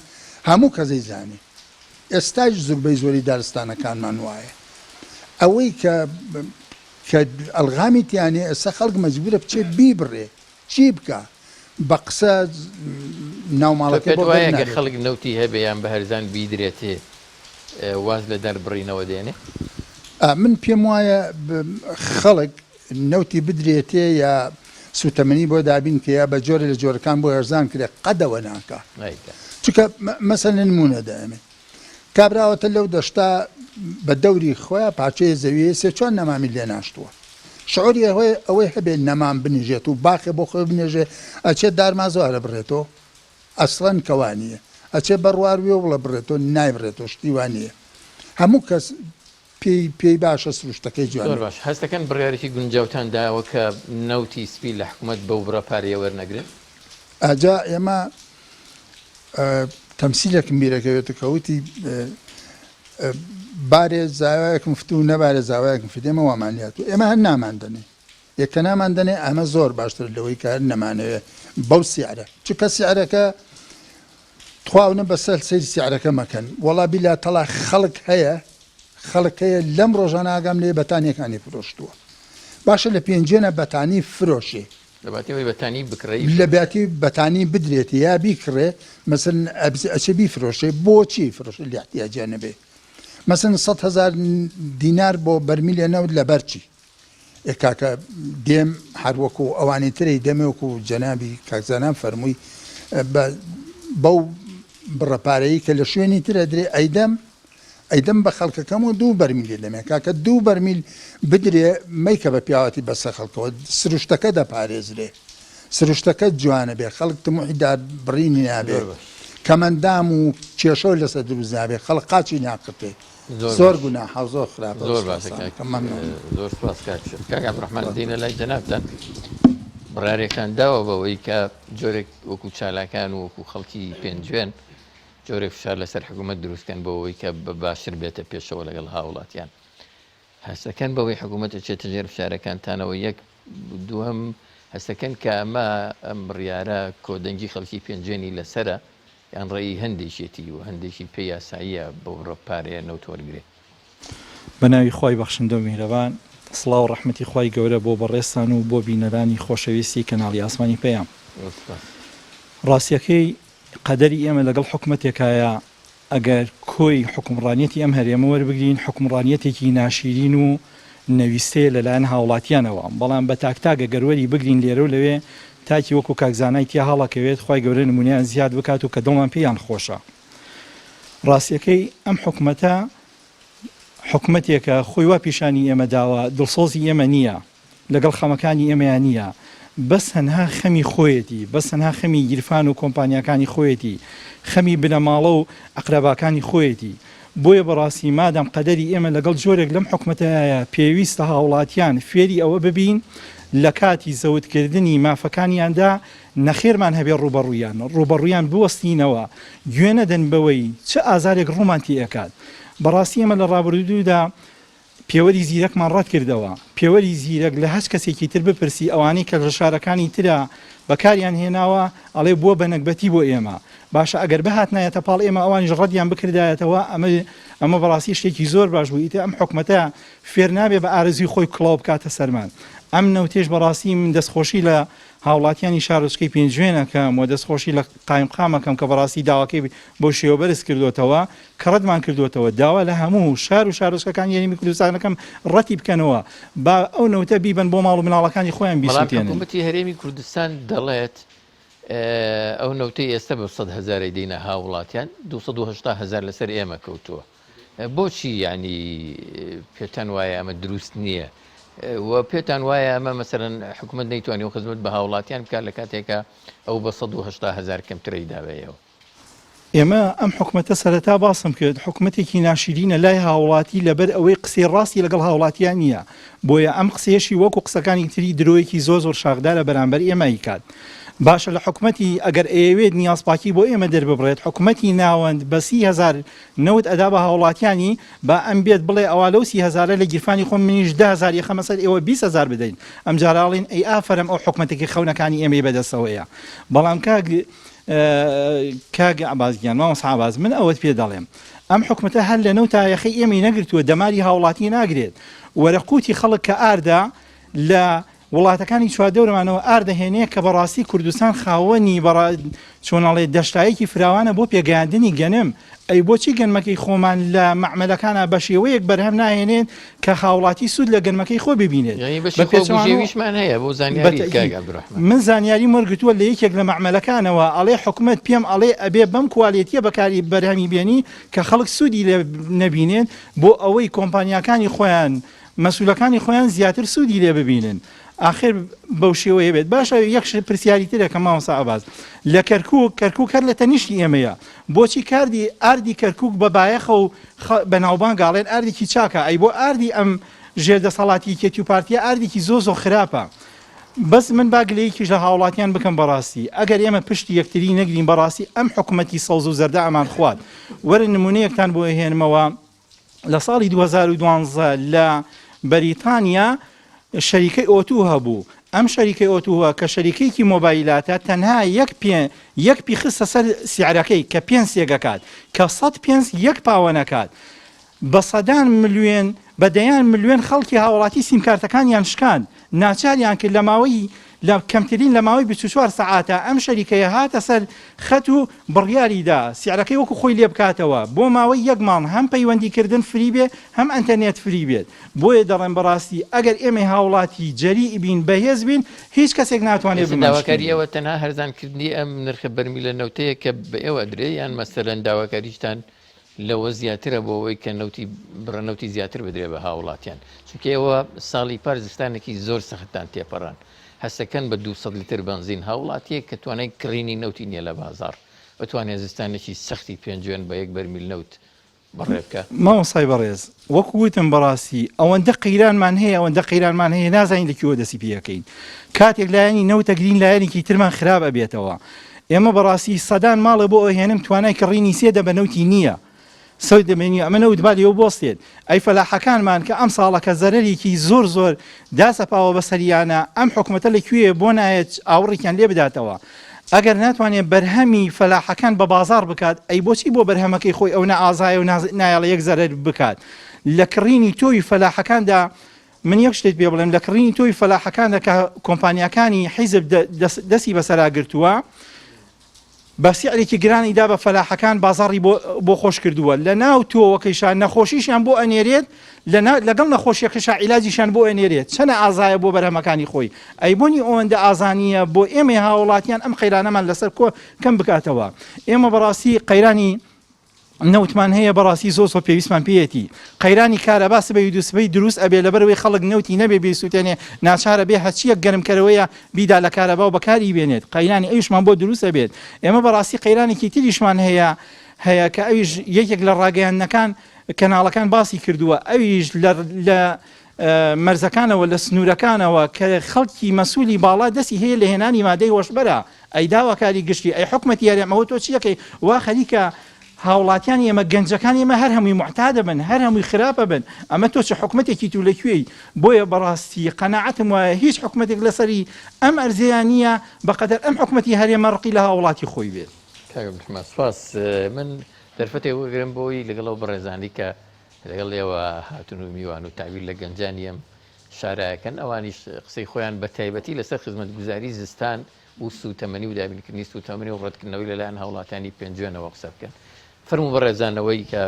هەموو کەس ئەیزانێ. ئێستایش زوربەی زۆری دارستانەکانمان وایە. ئەوەی کە کە ئەلغامی تیا نیە ئێستا خەڵک مەجبوورە بچێ بیبڕێ. چی بکا؟ بە قسە ناو
تۆ
ماڵەکەی
پێت
بۆ
وایە گەر
دەرنابێت.
خەڵک نەوتی هەبێ یان بە هەرزان بیدرێتێ واز لە دار بڕینەوە دێنێ؟
من پێم وایە خەڵک نەوتی بدرێتێ یا سوتەمەنی بۆ دابین کە یا بە جۆرێ لە جۆرەکان بۆ هەرزان کرێ قەدەوە ناکا.
نایکا.
چونکە مەسەلەن نموونە دەیەمێ. کابراوەتە لەو دەشتە بە دەوری خۆیا پارچەیە زەویەیە سێ چوار نەمامی لێ ناشتووە. شعوری ئەوەی ئەوەی هەبێ نەمام بنیژێت و باخێ بۆ خۆی بنێژێ ئەچێ دارمازۆ ئەرەبڕێتۆ؟ ئەسڵەن کە وا نییە. ئەچێ بەڕوار وێوڵە بڕێتۆ نایبڕێتۆ شتی وا نییە. هەموو کەس پێی پێی باشە سروشتەکەی جوان
زۆر
بێت.
باش هەست دەکەن بڕیارێکی گونجاوتان داوە کە نەوتی سپی لە حکومەت بەو بڕە پارەیە وەرنەگرن؟
ئەجا ئێمە تەمسیلێکم بیرەکەوێت کە وتی بارێ زاوایەکم فت و نەبارێ زاوایەکم فت ئێمە وامان لێهاتووە ئێمە هەر نامان دەنێ یە کە نامان دەنێ ئەمە زۆر باشتر لەوەی کە هەر نەمانەوێ بەو سیعرە چونکە سیعرەکە تخواونە بەسەر سەیری سیعرەکە مەکەن وەڵا بیلا تەڵا خەڵک هەیە خەڵک هەیە لەم ڕۆژانە ئاگام لێ بەتانیەکانی فرۆشتووە باشە لە پێنجێنە بەتانی فرۆشێ.
لە باتی ئەوەی بەتانی بکڕێ.
لە باتی بەتانی بدرێت یا بیکڕێ مەسەلەن ئەچێ بیفرۆشێ بۆچی فرۆشێ لە احتیاجیا نەبێ مەسەلەن 100 هەزار دینار بۆ بەرمیلێ نەوت لەبەر چی؟ ئێ کاکە دێم هەر وەکو ئەوانی ترەی دەمێ وەکو جەنابی کاک زانام فەرمووی بە بەو بڕە پارەی کە لە شوێنی ترە درێ ئەیدەم ئەیدەم بە خەڵکەکەم و دوو بەرمیل دەمێ کاکە دوو بەرمیل بدرێ مەیکە بە پیاوەتی بەسە خەڵکەوە سروشتەکە دەپارێزرێ سروشتەکە جوانە بێ خەڵک تموحی دار بڕینی نابێ کەمەندام و کێشەو لەسەر دروست نابێ خەڵک قاچی ناقرتێ زۆر گوناحە زۆر خراپە
زۆر باشە کاک زۆر سپاس کاک کاک عەبدولڕەحمان دێینە لای جەنابتان بڕیارێکتان داوە بەوەی کە جۆرێک وەکو چالاکان و وەکو خەڵکی پێنجوێن جۆرێک فشار لەسەر حکوومەت دروستکەن بۆ ئەوەی کە بە باشتر بێتە پێشەوە لەگەڵ هاوڵاتیان هەستەکەن بەوەی حکوومەت ئەچێتە ژێر فشارەکانتانەوە یەک دووەم هەستەکەن کە ئەمە ئەم بڕیارە کۆدەنگی خەڵکی پێنجوێنی لەسەرە یان ڕێی هەندێکیەتی و هەندێکی پێ یاساییە بەو بڕە پارەیە نەوت وەرگرێ.
بەناوی خوای بەخشندە و میهرەبان، سڵاو و ڕەحمەتی خوای گەورە بۆ بەڕێزتان و بۆ بینەرانی خۆشەویستی کەناڵی ئاسمانی پەیام.
زۆر سوپاس.
ڕاستیەکەی قەدەری ئێمە لەگەڵ حکومەتێکایە ئەگەر کۆی حوکمڕانیەتی ئەم هەرێمە وەربگرین حوکمڕانیەتێکی ناشیرین و نەویستەیە لەلایەن هاوڵاتیانەوە، بەڵام بە تاک تاک ئەگەر وەری بگرین لێرە و لەوێ تاکی وەکو کاک زانای تیا هەڵەکەوێت خوای گەورە نمونەیان زیاد بکات و کە دڵمان پێیان خۆشە. ڕاستیەکەی ئەم حکومەتە حکومەتێکە خۆی وا پیشانی ئێمە داوە دڵسۆزی ئێمە نییە. لەگەڵ خەمەکانی ئێمەیا نییە بەس تەنها خەمی خۆیەتی بەس تەنها خەمی گیرفان و کۆمپانیاکانی خۆیەتی خەمی بنەماڵە و ئەقرەباکانی خۆیەتی بۆیە بەڕاستی مادام قەدەری ئێمە لەگەڵ جۆرێک لەم حکومەتەیایە پێویستە هاوڵاتیان فێری ئەوە ببین لەکاتی زەوتکردنی مافەکانیاندا نەخێرمان هەبێ ڕووبەڕوویان ڕووبەڕوویان بوەستینەوە گوێ نەدەن بەوەی چ ئازارێک ڕوومان تێئەکات بەڕاستی ئێمە لە ڕابردوودا پێوەری زیرەکمان ڕەت کردەوە. پێوەری زیرەک لە هەچ کەسێکی تر بپرسی ئەوانەی کە لە شارەکانی ترا بەکاریان هێناوە ئەڵێ بووە بە نەگبەتی بۆ ئێمە. باشە ئەگەر بهاتنایەتە پاڵ ئێمە ئەوانیش ڕەتیان بکردایەتەوە ئەمە ئەمە بەڕاستی شتێکی زۆر باش بوو ئیتر ئەم حکومەتە فێر نابێ بە ئارەزووی خۆی کڵاو بکاتە سەرمان. ئەم نەوتەیش بەڕاستی من دەستخۆشی لە هاوڵاتیانی شارۆچکەی پێنجوێن ئەکەم و دەستخۆشی لە قایمقام ئەکەم کە بەڕاستی داواکەی بەو شێوە بەرز کردۆتەوە کە ڕەتمان کردۆتەوە داوا لە هەموو شار و شارۆچکەکانی هەرێمی کوردستان ئەکەم ڕەتی بکەنەوە با ئەو نەوتە بیبەن بۆ ماڵ و مناڵەکانی خۆیان
بەڵام
بیسوتێنن.
حکوومەتی هەرێمی کوردستان دەڵێت ئەو نەوتەی ئێستا بە 100 هەزارەی دەینە هاووڵاتیان 280 هەزار لەسەر ئێمە کەوتووە. بۆچی یانی پێتان وایە ئەمە دروست نییە و پێتان وایە ئەمە مەسەرەن حکوومەت نەیتوانی و خزمەت بە هاوڵاتیان بکات لە کاتێکە ئەو بە 180 هزار کەمترەی داوەیەوە؟
ئێمە ئەم حکومەتە سەرەتا باسم کرد حکومەتێکی ناشیرینە لای هاوڵاتی لەبەر ئەوەی قسەی ڕاستی لەگەڵ هاوڵاتیان نییە بۆیە ئەم قسەیەشی وەکو قسەکانی تری درۆیەکی زۆر زۆر شاخدارە بەرامبەر ئێمە ئەیکات باشە لە حکومەتی ئەگەر ئەیەوێت نیازپاکی بۆ ئێمە دەرببڕێت حکومەتی ناوەند بە 30 هەزار نەوت ئەدا بە هاوڵاتیانی، با ئەم بێت بڵێ ئەوا لەو 30 هەزارە لە گیرفانی خۆم منیش 10 هەزار یەخەمە سەر ئێوە 20 هەزار بدەین، ئەمجارە ئەڵێن ئەی ئافەرەم ئەو حکومەتەکەی خەونەکانی ئێمەی بەدەستەوەیە. بەڵام کاک کاک عەباس گیان، مامۆستا عەباس من ئەوەت پێ دەڵێم ئەم حکومەتە هەر لە نەوتا یەخەی ئێمەی نەگرتووە دەماری هاوڵاتی ناگرێت، وەرە قوتی خەڵک کە ئاردە لە وڵاتەکانی چواردەورمانەوە ئار دەهێنێ کە بەڕاستی کوردستان خاوەنی بەڕا چۆن ئەڵێ دەشتایەکی فراوانە بۆ پێگەیاندنی گەنم ئەی بۆچی گەنمەکەی خۆمان لە مەعمەلەکانا بەشێوەیەک بەرهەم ناهێنێن کە هاوڵاتی سوود لە گەنمەکەی خۆی ببینێت
یانی
بە
بەشی خۆ
پێچەوانەوە
بژێویشمان هەیە بۆ زانیاریت کاک
بەتەئکید
عەبدولڕەحمان.
من زانیاریم وەرگرتووە لە یەکێک لە مەعمەلەکانەوە ئەڵێ حکومەت پێم ئەڵێ ئەبێ بەم کوالێتیە بەکاری بەرهەمی بێنی کە خەڵک سوودی لێ نەبینێت بۆ ئەوەی کۆمپانیاکانی خۆیان مەسولەکانی خۆیان زیاتر سوودی لێ ببینن ئاخر بەو شێوەیە بێت باشە یەک شت پرسیاری ترەکەم مامۆستا عەباس لە کەرکوک کەرکوک هەر لە تەنیشتی ئێمەیە بۆچی کاردی ئاردی کەرکوک بە بایەخە و بەناوبانگە ئەڵێن ئاردێکی چاکە ئەی بۆ ئاردی ئەم ژێر دەسەڵاتی یەکێتی و پارتیە ئاردێکی زۆر زۆر خراپە بەس من با گلەیەکیش لە هاوڵاتیان بکەم بەڕاستی ئەگەر ئێمە پشتی یەکتری نەگرین بەڕاستی ئەم حکومەتی سەوز و زەردە ئەمان خوات وەرن نمونەیەکتان بۆ ئەهێنمەوە لە ساڵی 2012 لە بەریتانیا شەریکەی ئۆتو هەبوو، ئەم شەریکەی ئۆتووە کە شەریکەیەکی مۆبایلاتە تەنها یەک پێ یەک پی خستە سەر سیعرەکەی کە پێنسێک ئەکات کە سەد پێنس یەک پاوەن ئەکات بە سەدان ملیۆن. بە دەیان ملیۆن خەڵکی هاوڵاتی سیمکارتەکانیان شکاند، ناچاریان کرد لە ماوەی لە کەمترین لە ماوەی 24 سەعاتا ئەم شەریکەیە هاتە سەر خەت و بڕیاری دا سعرەکەی وەکو خۆی لێ بکاتەوە بۆ ماوەی یەک مانگ هەم پەیوەندی کردن free بێ هەم ئەنتەرنێت free بێت بۆیە دەڵێم بەڕاستی ئەگەر ئێمەی هاوڵاتی جەریء بین بەهێز بین هیچ کەسێک ناتوانێت
ئێستا داواکاری
بمانشکێنێت.
ئێوە تەنها هەرزان کردنی ئەم نرخە بەرمیلە نەوتەیە کە بە ئێوە ئەدرێ یان مەسەلەن داواکاریشتان لەوە زیاترە بۆ ئەوەی کە نەوتی بڕە نەوتی زیاتر بدرێ بە هاوڵاتیان چونکە ئێوە ساڵی پار زستانێکی زۆر سەختتان تێپەڕان هەستەکەن بە 200 لیتر بەنزین هاوڵاتیەک کە توانای کڕینی نەوتی نییە لە بازاڕ بتوانێت زستانێکی سەختی پێنجوێن بە یەک بەرمیل نەوت بەڕێ بکە.
مامۆستای بەڕێز وەکو وتم بەڕاستی ئەوەندە قەیرانمان هەیە ئەوەندە قەیرانمان هەیە نازانین لە کوێوە دەستی پێ ئەکەین کاتێک لایەنی نەوت ئەگرین لایەنێکی ترمان خراپ ئەبێتەوە ئێمە بەڕاستی سەدان ماڵێ بۆ ئەهێنم توانای کڕینی سێ دەبە نەوتی نییە سەوت دەمێنی ئەمە نەوت با لێوە بۆستێت ئەی فەلاحەکانمان کە ئەم ساڵە کە زەرەرێکی زۆر زۆر داسەپاوە بەسەریانە ئەم حکومەتە لە کوێیە بۆ نایەت ئاوڕێکیان لێ بداتەوە ئەگەر ناتوانێت بەرهەمی فەلاحەکان بە بازاڕ بکات ئەی بۆچی بۆ بەرهەمەکەی خۆی ئەونە ئازایە و نایەڵێ یەک زەرەر بکات لە کڕینی تۆوی فەلاحەکاندا من یەک شتت پێ بڵێم لە کڕینی تۆوی فەلاحەکاندا کە کۆمپانیاکانی حیزب دەستی بەسەرا گرتووە بە سعرێکی گرانی دا بە فەلاحەکان بازاڕی بۆ خۆش کردووە لە ناو تۆوەکەیشا نەخۆشیشیان بۆ ئەنێرێت لەگەڵ نەخۆشیەکەشا عیلاجیشیان بۆ ئەنێرێت چەنە ئازایە بۆ بەرهەمەکانی خۆی ئەی بۆنی ئەوەندە ئازانیە بۆ ئێمەی هاوڵاتیان ئەم قەیرانەمان لەسەر کۆ کەم بکاتەوە ئێمە بەڕاستی قەیرانی نەوتمان هەیە بەڕاستی زۆر زۆر پێویستمان پێیەتی قەیرانی کارەبا سبەی و دووسبەی دروست ئەبێ لەبەرئەوەی خەڵک نەوتی نەبێ بیسوتێنێ ناچارە بێ هەرچیەک گەرمکەرەوەیە بیدا لە کارەبا و بەکاری بێنێت قەیرانی ئەویشمان بۆ دروست ئەبێت ئێمە بەڕاستی قەیرانێکی تریشمان هەیە هەیە کە ئەویش یەکێک لە ڕاگەیاندنەکان کەناڵەکان باسی کردووە ئەویش لە لە مەرزەکانەوە لە سنوورەکانەوە کە خەڵکی مەسولی باڵا دەستی هەیە لە هێنانی مادەی هۆشبەرە ئەی داواکاری گشتی ئەی حکومەتی هەرێم ئەوە تۆ چیەکەی وا خەریکە هاوڵاتیانی ئێمە گەنجەکانی ئێمە هەر هەمووی موعتادە بن هەر هەمووی خراپە بن ئەمە تۆ چ حکومەتێکی تو لە کوێی بۆیە بەڕاستی قەناعەتم وایە هیچ حکومەتێک لەسەری ئەم ئەرزەیا نییە بەقەدەر ئەم حکومەتی هەرێمە ڕقی لە هاوڵاتی خۆی بێت.
کاک عەبدولڕەحمان سوپاس من دەرفەتێک وەگرم بۆی لەگەڵ ئەو بەڕێزانەی کە لەگەڵ ئێوە هاتون و میوان و تەعبیر لە گەنجانی ئەم شارەکەن ئەوانیش قسەی خۆیان بە تایبەتی لەسەر خزمەتگوزاری زستان و سووتەمەنی و دابینکردنی سووتەمەنی و ڕەتکردنەوەی لەلایەن هاوڵاتیانی پێنجوێنەوە قسە بکەن. فەرموو بەڕێزان ئەوەی کە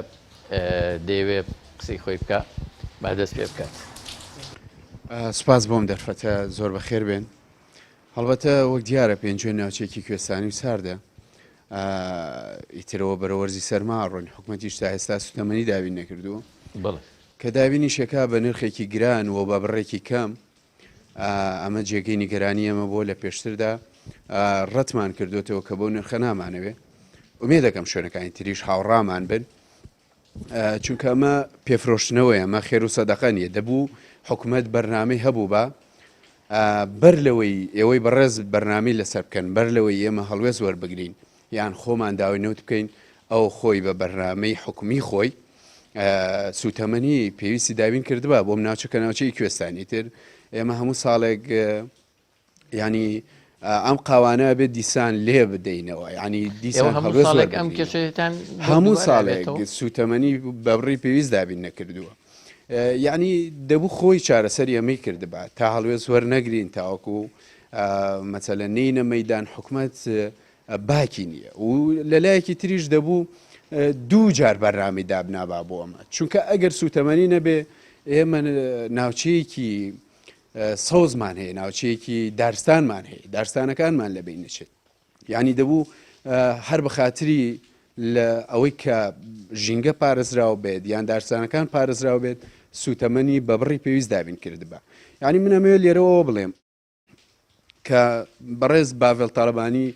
دەیەوێ قسەی خۆی بکا با دەست پێ بکات.
سوپاس بۆم دەرفەتە زۆر بەخێر بێن. هەڵبەتە وەک دیارە پێنجوێن ناوچەیەکی کوێستانی و ساردە ئیترەوە بەرە وەرزی سەرما ڕۆین حکومەتیش تا ئێستا سوتەمەنی دابین نەکردووە کە دابینیشەکە بە نرخێکی گران و بە بڕێکی کەم ئەمە جێگەی نیگەرانی ئەمە بۆ لە پێشتردا ڕەتمان کردوێتەوە کە بەو نرخە نامانەوێ ئومێ دەکەم شوێنەکانی تریش هاوڕامان بن چونکە ئەمە پێفرۆشتنەوەی ئەمە خێر و سەدەقە نیە دەبوو حکومەت بەرنامەی هەبوو بە بەر لەوەی ئێوەی بەڕێز بەرنامەی لەسەر بکەن بەر لەوەی ئێمە هەڵوێست وەربگرین یان خۆمان داوای نەوت بکەین ئەو خۆی بە بەرنامەی حکومی خۆی سوتەمەنی پێویستی دابین کردبا بۆم ناوچە کە ناوچەی کوێستانی تر ئێمە هەموو ساڵێک ینی ئەم قاوانە بێت دیسان لێ بدەینەوە ینی دیسان
هەموو ساڵێک ئەم کێشەتان
هەموو ساڵێک سوتەمەنی بەبڕی پێویست دابین نەکردووە یعنی دەبوو خۆی چارەسەری ئەمەی کردبا تا هەڵوێست وەرنەگرین تاوەکو مەسەلە نینە مەدان حکومت باکی نییە و لە لایەکی تریش دەبوو دوو جار بەرنامەی دابنابا بۆ ئەمە چونکە ئەگەر سوتەمەنی نەبێ ئێمە ناوچەیەکی سەوزمان هەیە ناوچەیەکی دارستانمان هەیە دارستانەکانمان لە بین نەچێت یعنی دەبوو هەر بەخاتری لە ئەوەی کە ژینگە پارێزراو بێت یان دارستانەکان پارێزراو بێت سوتەمەنی بە بڕی پێویست دابین کردبا یعنی من ئەمەوێت لێرەوە بڵێم کە بەڕێز باڤێل تاالبانی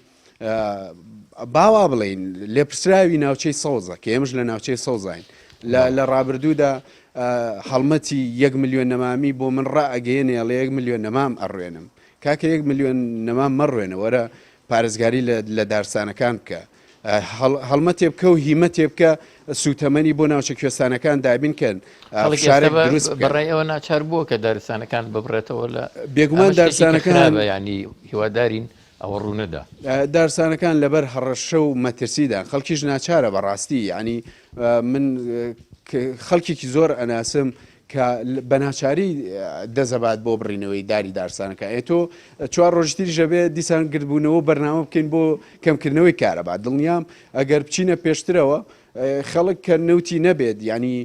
باوا بڵین لێپرسراوی ناوچەی سەوزە کە ئێمەش لە ناوچەی سەوزین لە ڕابردوودا هەڵمەتی یەک میلیۆن نەمامی بۆ من ڕائگەیەنێ لە یەک میلیۆن نەمام ئەڕوێنم کاکە یەک میلیۆن نەمام مەڕوێنە وەرە پارێزگاری لە دارستانەکان بکە هەڵمەتێ بکە و هیمەتێ بکە سووتەمەنی بۆ ناوچە کوێستانەکان دابین کەن
خەڵک
فشارێک
ئێستا بە
دروست بکەن.
بەڕای ئەوە ناچار بووە کە دارستانەکان ببڕێتەوە لە
بێگومان
ئەمە شتێکی کە
دارستانەکان
خراپە یانی هیوادارین ئەوە ڕوونەدا.
دارستانەکان لەبەر هەڕەشە و مەترسیدان خەڵکیش ناچارە بەڕاستی یانی من خەڵکێکی زۆر ئەناسم. کە بە ناچاری دەزەبات بۆ بڕینەوەی داری دارستانەکە ئێ تۆ چوار ڕۆژی تریش ئەبێ دیسان گردبوونەوە بەرنامە بکەین بۆ کەمکردنەوەی کارەبا دڵنیام ئەگەر بچینە پێشترەوە خەڵک کە نەوتی نەبێت ینی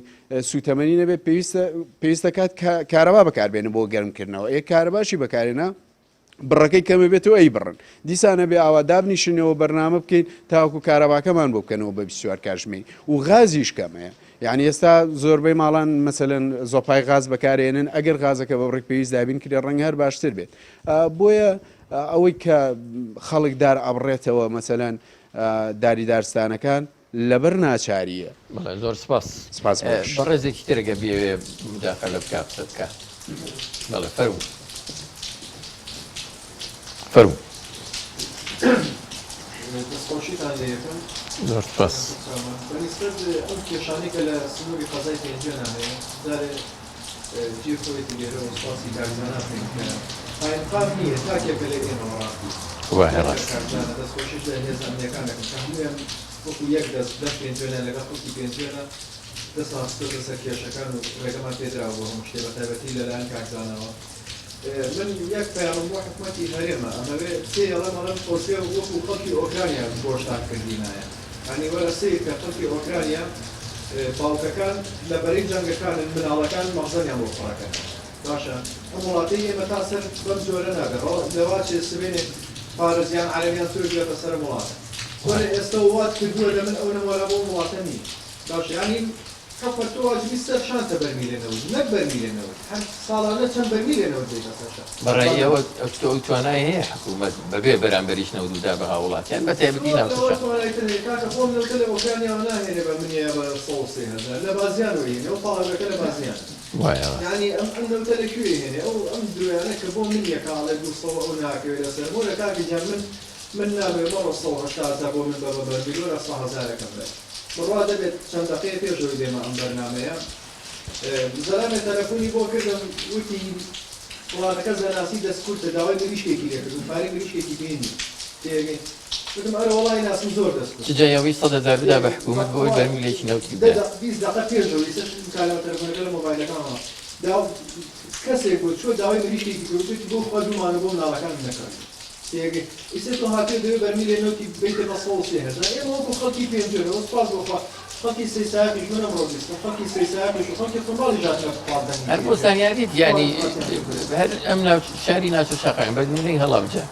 سوتەمەنی نەبێت پێویستە پێویستە کات کارەبا بەکاربێنن بۆ گەرمکردنەوە ئێ کارەباشی بەکارێنە بڕەکەی کەمە بێتەوە ئەی بڕن دیسان ئەبێ ئاوا دابنیشینەوە بەرنامە بکەین تاوەکو کارەباکەمان بۆ بکەنەوە بە 24 کاتژمێری و غازیش کەمەیە یعنی ئێستا زۆربەی ماڵان مەسەلەن زۆپای غاز بەکارێنن ئەگەر غازەکە بە بڕێک پێویست دابین کرێ ڕەنگ هەر باشتر بێت بۆیە ئەوەی کە خەڵک دار ئەبڕێتەوە مەسەلەن داری دارستانەکان لەبەر ناچارییە.
بەڵێ زۆر سپاس.
سپاس بۆش.
بەڕێزێکی تر گەر بیەوێ موداخەلە بکا قسە بکا. بەڵێ فەرموو. فەرموو.
دەستخۆشیتان لێ یەکەم.
زۆر سپاس.
بە نیسبەت ئەم کێشانەی کە لە سنووری قەزای پێنجوێنا هەیە جارێ جێی خۆیەتی لێرەوە سوپاسی کاک زانا بکەین کە قایمقام نییە تاکێکە لە ئێمە بەڕاستی
وایە ڕاست.
کاک زانا دەستخۆشیش لە هێزە ئەمنییەکان دەکەم کە هەموویان وەکو یەک دەست دەم پێنجوێنیان لەگەڵ خەڵکی پێنجوێنە دەستمان خستۆتە سەر کێشەکان و ڕێگەمان پێدراوە بۆ هەموو شتێ بەتایبەتی لەلایەن کاک زاناوە من یەک پەیامم بۆ حکومەتی هەرێمە ئەمەوێ سێ ئەڵێم ئەڵێم خۆزگە وەکو خەڵکی ئۆکرانیا گۆشتان کردینایە یانی وەرە سەیر کە خەڵکی ئۆکرانیا باوکەکان لە بەرەی جەنگەکانن مناڵەکان مەخزەنیان بۆ پڕەکەن باشە ئەم وڵاتەی ئێمە تا سەر بەم جۆرە نابێ ڕۆ لەواچێ سبەینێ فارس یان عەرەب یان تورک بێتە سەر ئەم وڵاتە وەرە ئێستە وات کردووە لە من ئەونەم وەلا بۆ ئەم وڵاتە نییە باشە یانی حکومەت تۆ واجبی سەر شانتە بەرمیلێ نەوت نەک بەرمیلێ نەوت هەر ساڵانە چەند بەرمیلێ نەوت دێتە سەر شان.
بەڕای ئێوە ئەو توانای هەیە حکومەت بەبێ بەرامبەریش نەوت بدا بە هاووڵاتیان بە تایبەتی
زۆر
ناوچە
لەوە
شاخ.
توانای تر هەیە کاکە خۆم نەوتە لە ئۆکرانیاوە ناهێنێ بە منیە بە 103 هەزار لە بازیانەوە یێنێ ئەو پاڵاوگەکە لە بازیانە.
وایە ڕاستە.
یانی ئەم ئەم نەوتە لە کوێ هێنێ ئەو ئەم درۆیانە کە بۆ من یە کە ئەڵێ دووسەوە ئەو ناکەوێ لەسەر وەرە کاکە گیان من من نامەوێ مەڕۆ 180 هەزار بۆ من بە بە بەرمیل وەرە سە هەزارەکەم بەرە بڕوا دەبێت چەند دەقەیە پێش ئەوەی بێمە ئەم بەرنامەیە زەلامێ تەلەفونی بۆ کردم وتی وڵاتەکە زەناسی دەست کورتە داوای مریشکێکی لێ کردم پارەی مریشکێکی پێ نییە تێگەی وتم ئەرە وەڵای ناسم زۆر دەست
چ جای ئەوەی 100 هەزار بدا بە حکوومەت بۆ ئەوەی بەرمیلێکی نەوتی
دە
بدا.
دە 20 دەقە پێش ئەوەی ئێستاش مکالمە تەلەفۆنەکە لە مۆبایلەکەمەوە دا کەسێک بوو چووە داوای مریشکێکی کرد وتی بۆ خوا دوو مانگە بۆ مناڵەکانم نەکڕیوە تێگەی ئیستا تۆ هاتووی دەوێ بەرمیلێ نەوتی بەیتە بە 103 هەزار ئێمە وەکو خەڵکی پێنجوێنەوە سوپاس بۆ خوا خەڵکی سەیسایەقیش من ئەمڕۆ بیستم خەڵکی سەیسایەقیش و خەڵکی قورماڵیش هاتنە پاڵ دەنگی
هەر بۆ
پێنجوێن
زانیاریت یانی
خوا ڕەحمەتیان
هەر ئەم ناوچ شاری ناوچە شاخاویان بە نموونەی هەڵەبجە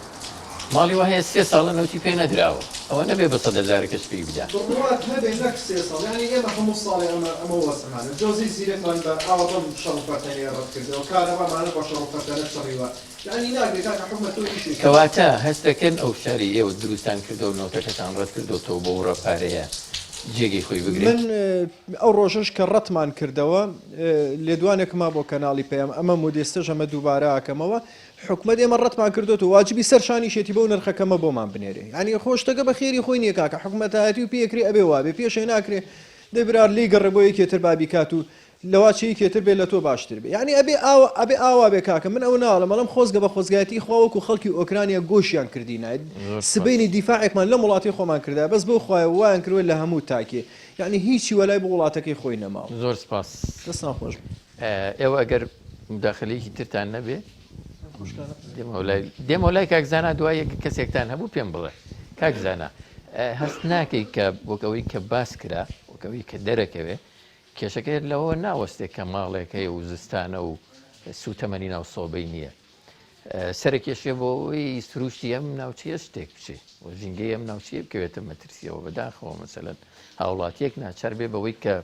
ماڵی وا هەیە سێ ساڵە نەوتی پێ نەدراوە ئەوە نەبێ بە سەد هەزارەکەش پێی بدا.
بڕوات هەبێ نەک سێ ساڵ یانی ئێمە هەموو ساڵێ ئەمە ئەمە وەزعمانە جۆزی زیرەکمان بە ئاوا بەم شەڕ و پەرتەنەیە ڕەت کردەوە کارەبامانە بە شەڕ و پەرتەنە چڕیوە یانی ناکرێ کاکە حکومەت تۆ ئیشێکی بکە.
کەواتە هەست دەکەن ئەو فشارەی ئێوە دروستتان کردووە و نەوتەکەتان ڕەت کردۆتەوە بەو ڕە پارەیە جێگەی خۆی بگرێت؟
من ئەو ڕۆژەش کە ڕەتمان کردەوە لێدوانێکم ما بۆ کەناڵی پەیام ئەمە مودێستەش ئەمە دووبارە ئەکەمەوە حکومەت ئێمە ڕەتمان کردۆتەوە واجبی سەر شانیشێتی بەو نرخە کەمە بۆمان بنێرێ یانی خۆ شتەکە بە خێری خۆی نییە کاکە حکومەتایەتی و پێکرێ ئەبێ وابێ پێشێ ناکرێ دەی برا لێی گەڕێ بۆ یەکێ تر با بیکات و لەوا چێ یەکێ تر بێ لە تۆ باشتر بێ یانی ئەبێ ئاوا ئەبێ ئاوا بێ کاکە من ئەوە ناڵێم ئەڵێم خۆزگە بە خۆزگایەتی خوا وەکو خەڵکی ئۆکرانیا گۆشیان کردینایە
زۆر سپاس.
سبەینی دیفاعێکمان لەم وڵاتەی خۆمان کردایە بەس بەو خوایە وایان کردوە لە هەموو تاکێ یانی هیچی وەلای بۆ وڵاتەکەی خۆی نەماوە.
زۆر سپاس.
دەستان خۆش بێ.
ئێوە ئەگەر موداخەلەیەکی ترتان نەبێ دێمەوە لای کاک زانا دوای کەسێکتان هەبوو پێم بڵێ کاک زانا هەست ناکەی کە وەک ئەوەی کە باس کرا وەک ئەوەی کە دەرەکەوێ کێشەکە لەوە ناوەستێ کە ماڵێک هەیە و زستانە و سوتەمەنی ناو سۆبەی نییە سەرکێشێ بۆ ئەوەی سروشتی ئەم ناوچەیە شتێک بچێ و ژینگەی ئەم ناوچەیە بکەوێتە مەترسیەوە بەداخەوە مەسەلەن هاوڵاتیەک ناچار بێ بەوەی کە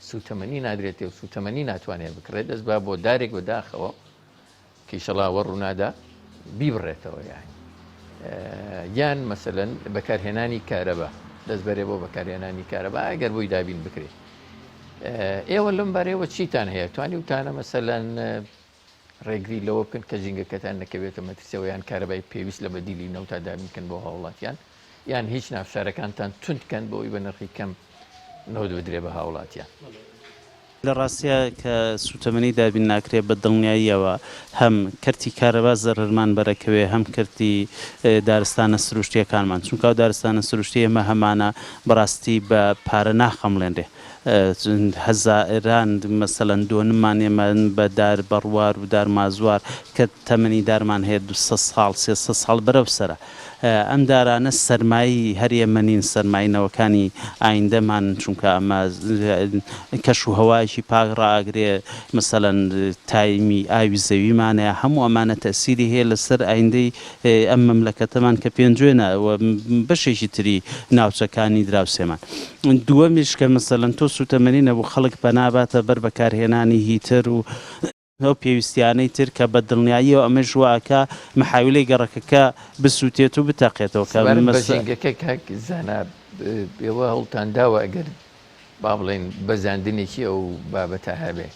سوتەمەنی نادرێتێ و سوتەمەنی ناتوانێت بکڕێت دەست با بۆ دارێک بەداخەوە کیشەڵا وە ڕوونادا بیبڕێتەوە یانی یان مەسەلەن بەکارهێنانی کارەبا دەست بەرێ بۆ بەکارهێنانی کارەبا ئەگەر بۆی دابین بکرێت ئێوە لەم بارەیەوە چیتان هەیە توانی وتانە مەسەلەن ڕێگری لەوە بکەن کە ژینگەکەتان نەکەوێتە مەترسیەوە یان کارەبای پێویست لە بەدیلی نەوتا دابین کەن بۆ هاوڵاتیان یان هیچ نافشارەکانتان توند کەن بۆ ئەوی بە نرخی کەم نەوت بدرێ بە هاوڵاتیان.
لە ڕاستیا کە سووتەمەنی دابین ناکرێ بە دڵنیاییەوە هەم کەرتی کارەبا زەرەرمان بەرەکەوێ هەم کەرتی دارستانە سروشتییەکانمان چونکە ئەو دارستانە سروشتییە ئێمە هەمانە بەڕاستی بە پارە ناخەمڵێنرێ. هەزاران مەسەلەن دۆنممان ئێمە بە دار بەڕوار و دار مازوار کە تەمەنی دارمان هەیە 200 ساڵ 300 ساڵ بەرەو سەرە ئەم دارانە سەرمایەی هەر ئێمە نین سەرمایەی نەوەکانی ئایندەمانن چونکە ئەمە کەش و هەوایەکی پاک ڕائەگرێ مەسەلەن تایمی ئاوی زەویمانەیە هەموو ئەمانە تەئسیری هەیە لەسەر ئایندەی ئەم مەملەکەتەمان کە پێنجوێنە و بەشێکی تری ناوچەکانی دراوسێمان. دووەمیش کە مەسەلەن تۆ سووتەمەنی نەبوو خەڵک پەنا باتە بەر بەکارهێنانی هیتەر و ئەو پێویستیانەی تر کە بە دڵنیاییەوە ئەمەیش وا ئەکا محاویلەی گەڕەکەکە بسووتێت و بتەقێتەوە کە
سەبارەت بە ژینگەکە کاک زانا ئێوە هەوڵتان داوە ئەگەر با بڵێین بەزاندنێکی ئەو بابەتە هەبێ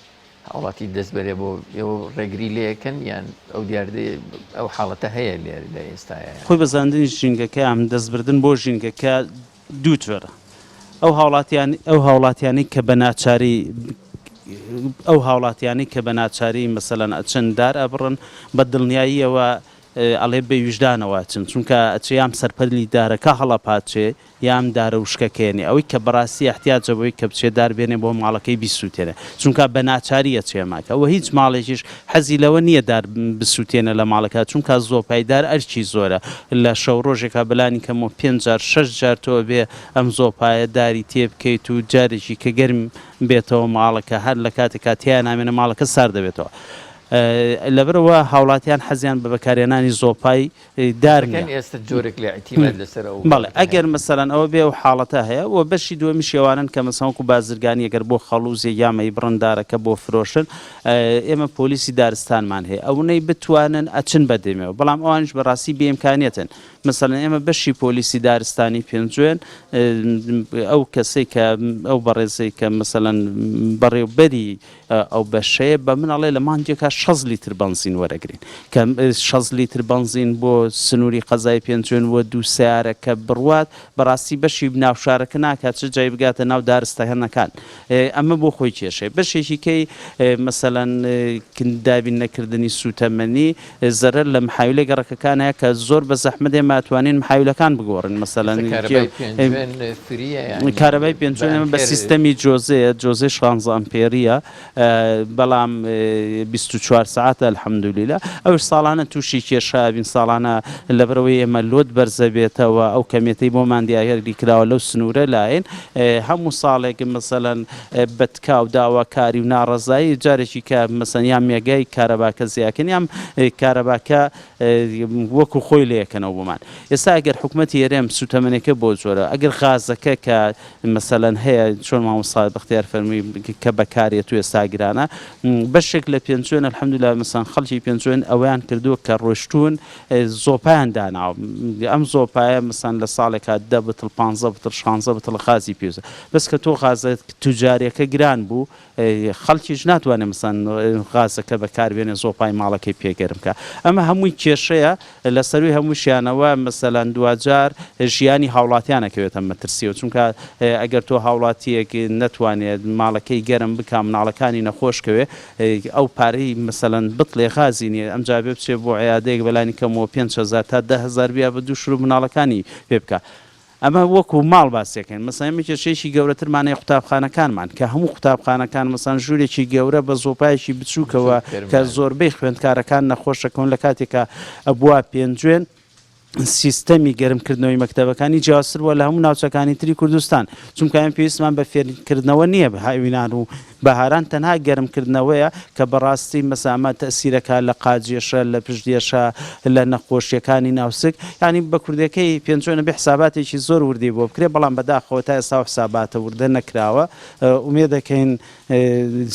هاوڵاتی دەست بەرێ بۆ ئێوە ڕێگری لێکەن یان ئەو دیاردەیە ئەو حاڵەتە هەیە لێرە لە ئێستایا؟
خۆی بەزاندنی ژینگەکە یان دەستبردن بۆ ژینگەکە دوو جۆرە ئەو هاوڵاتیان ئەو هاوڵاتیانەی کە بە ناچاری ئەو هاوڵاتیانەی کە بە ناچاری مەسەلەن ئەچن دار ئەبڕن بە دڵنیاییەوە ئەڵێ بە ویژدانەوە ئەچن چونکە ئەچێ یام سەرپەلی دارەکە هەڵەپاچێ یام دارە وشکەکەیەنێ ئەوەی کە بەڕاستی ئیحتیاجە بەوەی کە بچێ دار بێنێ بۆ ماڵەکەی بیسوتێنێ چونکا بە ناچاری ئەچێ ماکە وە هیچ ماڵێکیش حەزی لەوە نیە دار بسوتێنێ لە ماڵەکە چونکا زۆپای دار ئەرکی زۆرە لە شەو ڕۆژێکا بەلانی کەمەوە پێنج جار شەش جار تۆ ئەبێ ئەم زۆپایە داری تێ بکەیت و جارێکی کە گەرم بێتەوە ماڵەکە هەر لە کاتێکا تیا نامێنێ ماڵەکە سارد دەبێتەوە لەبەرئەوە هاوڵاتیان حەزیان بە بەکارهێنانی زۆپای دار
نیە. ئێستا جۆرێک لە ئیعتیماد لەسەر ئەو
بەڵێ ئەگەر مەسەلەن ئەوە بێ ئەو حاڵەتە هەیە و بەشی دووەمیشی ئەوانەن کە مەسەلەن وەکو بازرگانی ئەگەر بۆ خەڵووزێک یا مەیبڕن دارەکە بۆ فرۆشن ئێمە پۆلیسی دارستانمان هەیە ئەونەی بتوانن ئەچن بە دەمێەوە بەڵام ئەوانیش بەڕاستی بێ ئیمکانیەتن مەسەلەن ئێمە بەشی پۆلیسی دارستانی پێنجوێن ئەو کەسەی کە ئەو بەڕێزەی کە مەسەلەن بەڕێوبەری ئەو بەشەیە بە من ئەڵێ لە مانگێکا 60 لیتر بەنزین وەرەگرین کە 60 لیتر بەنزین بۆ سنووری قەزای پێنجوێن وە دوو سیارە کە بڕوات بەڕاستی بەشی ناوشارەکە ناکات چ جای بگاتە ناو دارستەکانەکان ئەمە بۆ خۆی کێشەیە بەشێکی کەی مەسەلەن دابین نەکردنی سووتەمەنی زەرەر لە محاویلەی گەڕەکەکان هەیە کە زۆر بە زەحمەت ئێمە ئەتوانین محاویلەکان بگۆڕین مەسەلەن
کارەبای پێنجوێن فریە یانی
کارەبای
بە
پێنجوێن ئێمە بە
ئەمپێر
سیستەمی جۆزەیە جۆزەی شانزە ئەمپێریە بەڵام 24 سەعاتە الحمدللە ئەوش ساڵانە تووشی کێشە ئەبین ساڵانە لەبەرئەوەی ئێمە لۆد بەرزەبێتەوە ئەو کەمیەتەی بۆمان دیاری کراوە لەو سنوورە لاین هەموو ساڵێک مەسەلەن بە تکا و داواکاری و ناڕەزایی جارێکی کە مەسەن یان مێگای کارەباکە زیاکەن یان کارەباکە وەکو خۆی لێکەنەوە بۆمان ئێستا ئەگەر حکومەتی هەرێم سوتەمەنەکە بۆ جۆرە ئەگەر غازەکە کە مەسەلەن هەیە چۆن مامۆستا بەختیار فەرمووی کە بەکارێت و ئێستا گرانە بەشێک لە پێنجوێن الحمدلله مەسەن خەڵکی پێنجوێن ئەوەیان کردووە کە ڕۆشتوون زۆپایان داناوە ئەم زۆپایە مەسەن لە ساڵێکا دە بتڵ پانزە بتڵ شانزە بتڵ غازی پێویستە بەس کە تۆ غازە توجاریەکە گران بوو خەڵکیش ناتوانێت مەسەن غازەکە بەکاربێنێ زۆپای ماڵەکەی پێ گەرم کا ئەمە هەمووی کێشەیە لە سەروی هەمووشیانەوە مەسەلەن دواجار ژیانی هاوڵاتیان ئەکەوێتە مەترسیەوە چونکە ئەگەر تۆ هاوڵاتیەک نەتوانێت ماڵەکەی گەرم بکا مناڵەکانی نەخۆش کەوێ ئەو پارەی مەسەلەن بتڵێ غازی نیە ئەمجا بێ بچێ بۆ عیادەیەک بەلانی کەمەوە 5000 تا 10000 بیا بە دوو شروب مناڵەکانی پێ بکا ئەمە وەکو ماڵ باسیەکەین مەسەن ئێمە کێشەیەکی گەورەترمان هەیە قوتابخانەکانمان کە هەموو قوتابخانەکان مەسەن ژوورێکی گەورە بە زۆپایەکی بچووکەوە کە زۆربەی خوێندکارەکان نەخۆشەکەون لە کاتێکا ئەبوا پێنجوێن سیستەمی گەرمکردنەوەی مەکتەبەکانی جیاوازتر بووە لە هەموو ناوچەکانی تری کوردستان چونکە ئێمە پێویستمان بە فێرکردنەوە نییە هاوینان و بەهاران تەنها گەرمکردنەوەیە کە بەڕاستی مەسا ئەمە تەئسیرەکا لە قاجێشە لە پشتێشە لە نەخۆشیەکانی ناوسک یانی بە کوردیەکەی پێنجوێن ئەبێ حساباتێکی زۆر وردی بۆ بکرێ بەڵام بەداخەوە تا ئێستا ئەو حساباتە وردە نەکراوە ئومێدەکەین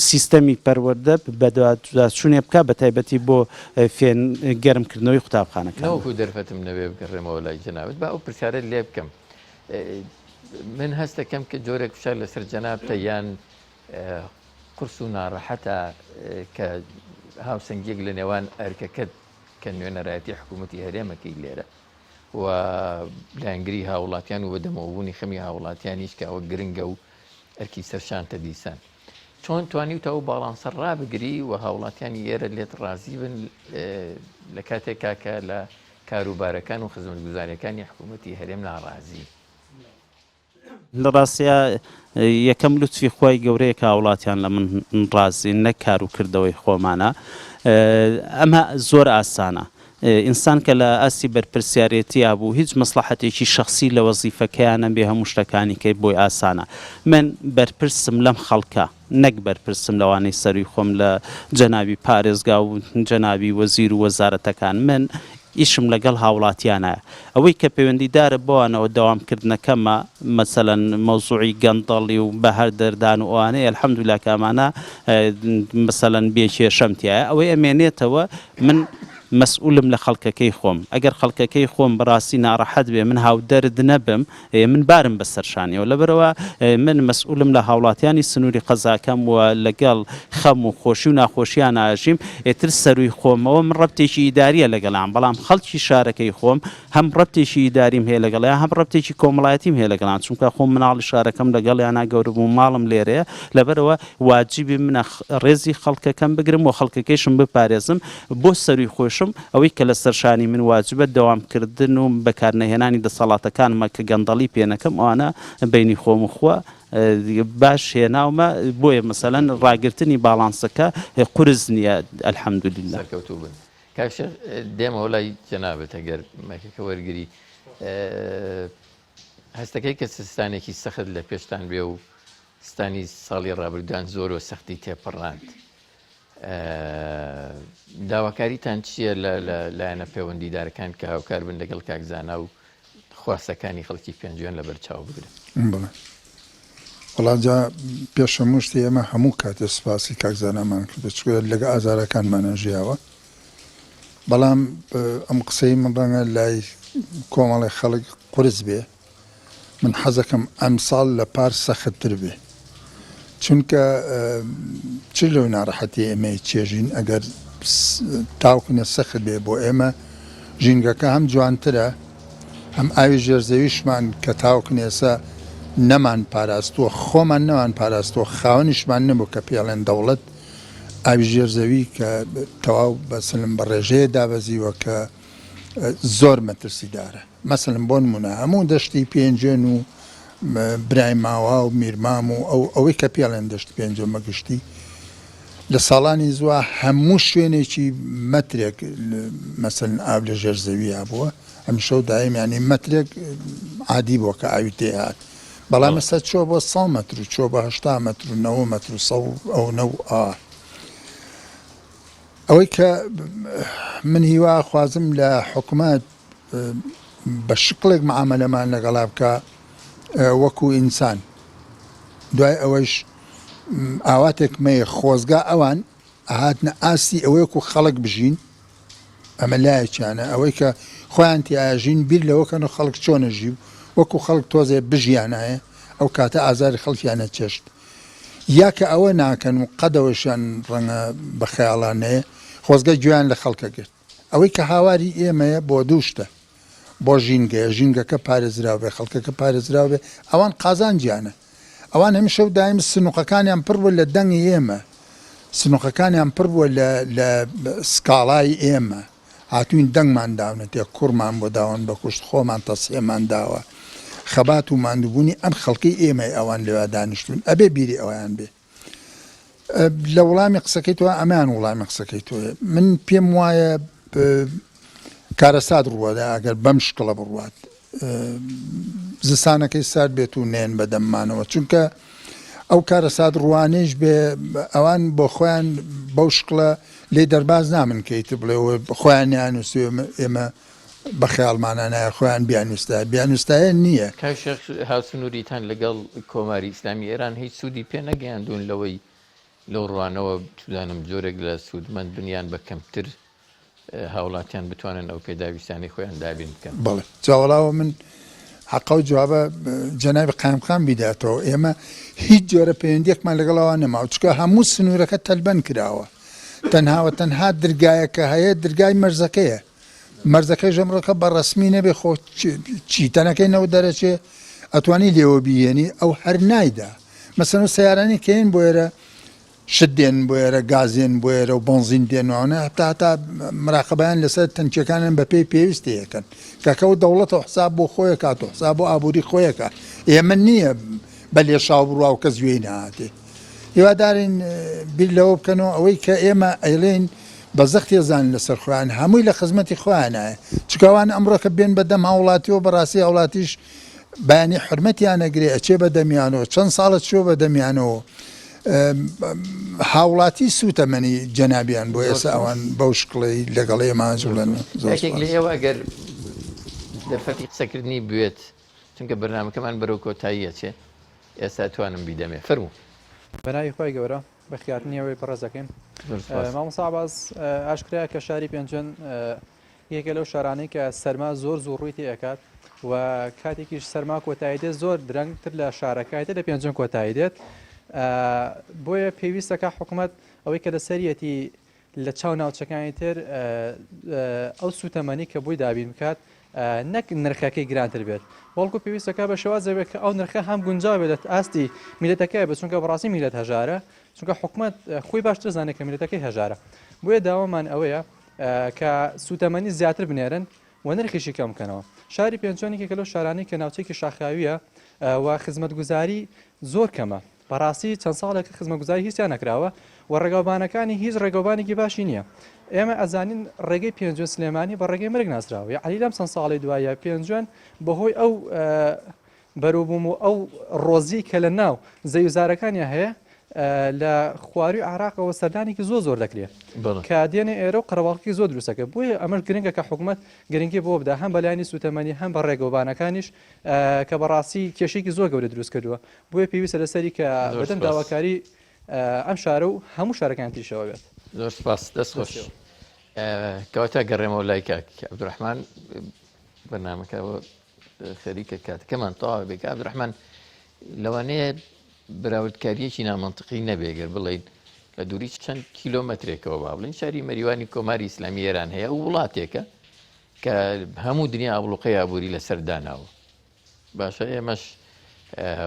سیستەمی پەروەردە بەدواداچوونێ بکا بەتایبەتی بۆ فێن گەرمکردنەوەی قوتابخانەکان.
نەوەکو دەرفەتم نەبێ بگەڕێمەوە لای جەنابت با ئەو پرسیارەت لێ بکەم من هەست دەکەم کە جۆرێک فشار لەسەر جەنابتە یان قورس و ناڕەحەتە کە هاوسەنگیەک لە نێوان ئەرکەکەت کە نوێنەرایەتی حکوومەتی هەرێمەکەی لێرە و لایەنگری هاوڵاتیان و بەدەمەوەبوونی خەمی هاوڵاتیانیش کە ئەوە گرنگە و ئەرکی سەرشانتە دیسان چۆن توانیوتە ئەو باڵانسە ڕابگری و هاوڵاتیانی ئێرە لێت ڕازی بن لە کاتێکا کە لە کاروبارەکان و خزمەتگوزاریەکانی حکوومەتی هەرێم ناڕازی؟
لە ڕاستیا یەکەم لوتفی خوای گەورەیە کە هاوڵاتیان لە من ڕازین نەک کار و کردەوەی خۆمانە ئەمە زۆر ئاسانە ئینسان کە لە ئاستی بەرپرسیارێتیا بوو هیچ مەسڵەحەتێکی شەخسی لە وەزیفەکەیا نەبێ هەموو شتەکانی کەی بۆی ئاسانە من بەرپرسم لەم خەڵکە نەک بەرپرسم لەوانەی سەروی خۆم لە جەنابی پارێزگا و جەنابی وەزیر و وەزارەتەکان من ئیشم لەگەڵ هاوڵاتیانایە ئەوەی کە پەیوەندیدارە بەوانەوە دەوام کردنەکەمە مەسەلەن مەوزوعی گەندەڵی و بەهەدەردان و ئەوانەیە الحمدللە کە ئەمانە مەسەلەن بێ کێشەم تیایە ئەوەی ئەمێنێتەوە من مەسئولم لە خەڵکەکەی خۆم ئەگەر خەڵکەکەی خۆم بەڕاستی ناڕەحەت بێ من هاودەرد نەبم من بارم بەسەر شانیەوە لەبەرئەوە من مەسئولم لە هاوڵاتیانی سنوری قەزاکەم و لەگەڵ خەم و خۆشی و ناخۆشیان ئاژیم ئیتر سەروی خۆمەوە من ڕەبتێکی ئیداریە لەگەڵیان بەڵام خەڵکی شارەکەی خۆم هەم ڕەبتێکی ئیداریم هەیە لەگەڵیان هەم ڕەبتێکی کۆمەڵایەتیم هەیە لەگەڵیان چونکە خۆم مناڵی شارەکەم لەگەڵیانا گەورە بووم ماڵم لێرەیە لەبەرئەوە واجبی منە ڕێزی خەڵکەکەم بگرم و خەڵکەکەیشم بپارێزم بۆ سەروی خۆیشم ئەوەی کە لەسەر شانی من واجبە دەوام کردن و بەکارنەهێنانی دەسەڵاتەکانمە کە گەندەڵی پێ نەکەم ئەوانە بەینی خۆم و خوا باش هێناومە بۆیە مەسەلەن ڕاگرتنی باڵانسەکە قورس نییە الحمدللە.
سەرکەوتوو بن کاک شێخ دێمەوە لای جەنابت ئەگەر مایکەکە وەرگری هەستەکەی کە زستانێکی سەخت لە پێشتان بێ و ستانی ساڵی ڕابردووان زۆر و سەختی تێپەڕاند داواکاریتان چییە لە لایەنە پەیوەندیدارەکان کە هاوکار بن لەگەڵ کاک زانا و خواستەکانی خەڵکی پێنجوێن لەبەر چاو بگرن؟
بەڵێ وەڵا جا پێش هەموو شتێ ئێمە هەموو کاتێ سوپاسی کاک زانامان کردووە چونکە لەگە ئازارەکانمانا ژیاوە بەڵام ئەم قسەی من ڕەنگە لای کۆمەڵێ خەڵک قورس بێ من حەزەکەم ئەمساڵ لە پار سەختتر بێ چونکە چ لەو ناڕەحەتی ئێمەی چێژین ئەگەر تاوکنە سەخت بێ بۆ ئێمە ژینگەکە هەم جوانترە هەم ئاوی ژێرزەویشمان کە تاوکنێسە نەمان پاراستووە خۆمان نەمان پاراستووە خاوەنیشمان نەبوو کە پێڵێن دەوڵەت ئاوی ژێرزەوی کە تەواو بەسلم بە ڕێژەیە دابەزیوە کە زۆر مەترسیدارە. مەسەلەن بۆ نموونە هەموو دەشتی پێنجوێن و برای ماوا و میرمام و ئەو ئەوەی کە پێڵێن دەشتی پێنجوێن بە گشتی لە ساڵانی زووە هەموو شوێنێکی مەترێک مەسەلەن ئاو لە ژێر زەوییا بووە هەمیشە و دایم یانی مەترێک عادی بووە کە ئاوی تێ هات بەڵام ئێستا چووە بۆ سەد مەتر و چووە بە 80 مەتر و 90 مەتر و سەد و ئەونە و ئا ئەوەی کە من هیوا خوازم لە حکومەت بە شکڵێک معامەلەمان لەگەڵا بکا وەکو ئینسان دوای ئەوەیش ئاواتێک مەیە خۆزگا ئەوان ئەهاتنە ئاستی ئەوەی وەکو خەڵک بژین ئەمە لایەکیانە ئەوەی کە خۆیان تیاژین بیر لەوە کەن و خەڵک چۆنە ژی وەکو خەڵک تۆزێ بژیانایە ئەو کاتە ئازاری خەڵکیانە چێشت یا کە ئەوە ناکەن و قەدەوەشیان ڕەنگە بە خەیاڵان نەیە خۆزگە گوێیان لە خەڵکە گرت ئەوەی کە هاواری ئێمەیە بۆ دوو شتە، بۆ ژینگەیە، ژینگەکە پارێزراو بێ، خەڵکەکە پارێزراو بێ، ئەوان قازانجیانە. ئەوان هەمیشە و دایم سنوقەکانیان پڕ بووە لە دەنگی ئێمە، سنوقەکانیان پڕ بووە لە لە سکاڵای ئێمە، هاتووین دەنگمان داونەتێ، کوڕمان بۆ داون بە کوشت، خۆمان تەسحیەمان داوە. خەبات و ماندووبوونی ئەم خەڵکەی ئێمەیە ئەوان لەویا دانیشتوون، ئەبێ بیری ئەویان بێ. لە وڵامی قسەکەی تۆ ئەمان وڵامی قسەکەی تۆیە من پێم وایە کارەسات ڕووەدا ئەگەر بەم شکڵە بڕوات زستانەکەی سارد بێت و نێن بە دەممانەوە چونکە ئەو کارەسات ڕوانەیش بێ ئەوان بۆ خۆیان بەو شکڵە لێ دەرباز نامن کەیت بڵێ خۆیان نیان و ئێمە بە خەیاڵمانا نایە خۆیان بیانویستایە بیانویستایە نییە.
کاک شێخ هاوسنووریتان لەگەڵ کۆماری ئیسلامی ئێران هیچ سوودی پێ نەگەیاندوون لەوەی لەو ڕوانەوە چزانم جۆرێک لە سوودمەند بن یان بە کەمتر هاوڵاتیان بتوانن ئەو پێداویستانەی خۆیان دابین بکەن؟
بەڵێ جا وەڵاوە من حەقە و جوابە جەنابی قایمقام بیداتەوە ئێمە هیچ جۆرە پەیوەندیەکمان لەگەڵ ئەوان نەماوە چونکە هەموو سنوورەکە تەلبەند کراوە تەنها و تەنها درگایەکە هەیە درگای مەرزەکەیە مەرزەکەی ژەمڕۆکە بە ڕەسمی نەبێ خۆ چیتەنەکەی نەوت دەرەچێ ئەتوانی لێوە بیێنی ئەو هەر نایدا مەسەن و سیارانی کەین بۆ ئێرە. شت دێن بۆ ئێرە گاز دێن بۆ ئێرە و بەنزین دێن و ئەوانە هەتا هەتا مراقەبەیان لەسەر تەنکیەکانیان بە پێی پێویست تێیەکەن کاکە ئەو دەوڵەتە حساب بۆ خۆی ئەکات و حساب بۆ ئابووری خۆی ئەکات ئێمە نییە بە لێشاو بڕوا و کەس گوێی نەهاتێ هیوادارین بیر لەوە بکەنەوە ئەوەی کە ئێمە ئەیڵێین بە زەخت ێزانن لەسەر خۆیان هەمووی لە خزمەتی خۆیانایە چونکە ئەوان ئەمڕۆ کە بێن بە دەم هاوڵاتیەوە بەڕاستی هاوڵاتیش بەیانی حورمەتیان ئەگرێ ئەچێ بە دەمیانەوە چەند ساڵە چووە بە دەمیانەوە هاوڵاتی سوتەمەنی جەنابیان بۆ ئێستا ئەوان بەو شکڵەی لەگەڵ ئێمە جوڵێن
زۆر یەکێک لە ئێوە ئەگەر دەرفەتی قسەکردنی بوێت چونکە بەرنامەکەمان بەرەو کۆتایی ئەچێ ئێستا توانم بیدەمێ فەرموو.
بەناوی خوای گەورە بەخیاتنی ئەوەی بەڕێز دەکەین مامۆستا عەباس ئاشکرایە کە شاری پێنجوێن یەکێکە لەو شارانەی کە سەرما زۆر زوو ڕووی تێ ئەکات و کاتێکیش سەرما کۆتایی دێت زۆر درەنگتر لە شارەکانی تر لە پێنجوێن کۆتایی دێت بۆیە پێویستەکە حکوومەت ئەوەی کە لەسەریەتی لە چاو ناوچەکانی تر ئەو سوتەمەنی کە بۆی دابین بکات نەک نرخەکەی گرانتر بێت بەڵکو پێویستەکە بە شێوازێک بێت کە ئەو نرخە هەم گونجاو بێت لە ئاستی میلەتەکەی بێت چونکە بەڕاستی میلەت هەژارە چونکە حکومەت خۆی باشتر زانێت کە میلەتەکەی هەژارە بۆیە داوامان ئەوەیە کە سوتەمەنی زیاتر بنێرن و نرخیشی کەم بکەنەوە. شاری پێنجوێن یەکێکە لەو شارانەی کە ناوچەیەکی شاخاوییە و خزمەتگوزاری زۆر کەمە. بەڕاستی چەند ساڵێکە خزمەتگوزاری هیچ تیا نەکراوە و ڕێگاوبانەکانی هیچ ڕێگەوبانێکی باشی نییە. ئێمە ئەزانین ڕێگەی پێنجوێن سلێمانی بە ڕێگەی مەرگ ناسراوە. یەعنی لەم چەند ساڵەی دوایە پێنجوێن بەهۆی ئەو بەروبووم و ئەو ڕۆزیەی کە لە ناو زەویوزارەکانیا هەیە لە خواروی عراقەوە سەردانێکی زۆر زۆر دەکرێت کە دێنێ ئێرە و قەرەباڵکی زۆر دروستەکە بۆیە ئەمەش گرنگە کە حکوومەت گرنگی بۆ بدا هەم بەلایانی سوتەمەنی هەم بە ڕێگەوبانەکانیش کە بەڕاستی کێشێکی زۆر گەورە دروست کردووە بۆیە پێویستە لەسەری کە بەدەم داواکاری ئەم شارە و هەموو شارەکان تریشەوە بێت.
زۆر سپاس دەست خۆش کەواتە گەڕێمەوە لای کاک عەبدولڕەحمان بەرنامەکە خەریکە کاتەکەمان تەواو بێ کاک عەبدولڕەحمان لەوانەیە براوردکاریەکی نامەنتقی نەبێ گەر بڵێین لە دووری چەند کیلۆمەترێکەوە با بڵێین شاری مەریوانی کۆماری ئیسلامی ئێران هەیە و وڵاتێکە کە هەموو دنیا ئابڵوقەی ئابووری لەسەر داناوە باشە ئێمەش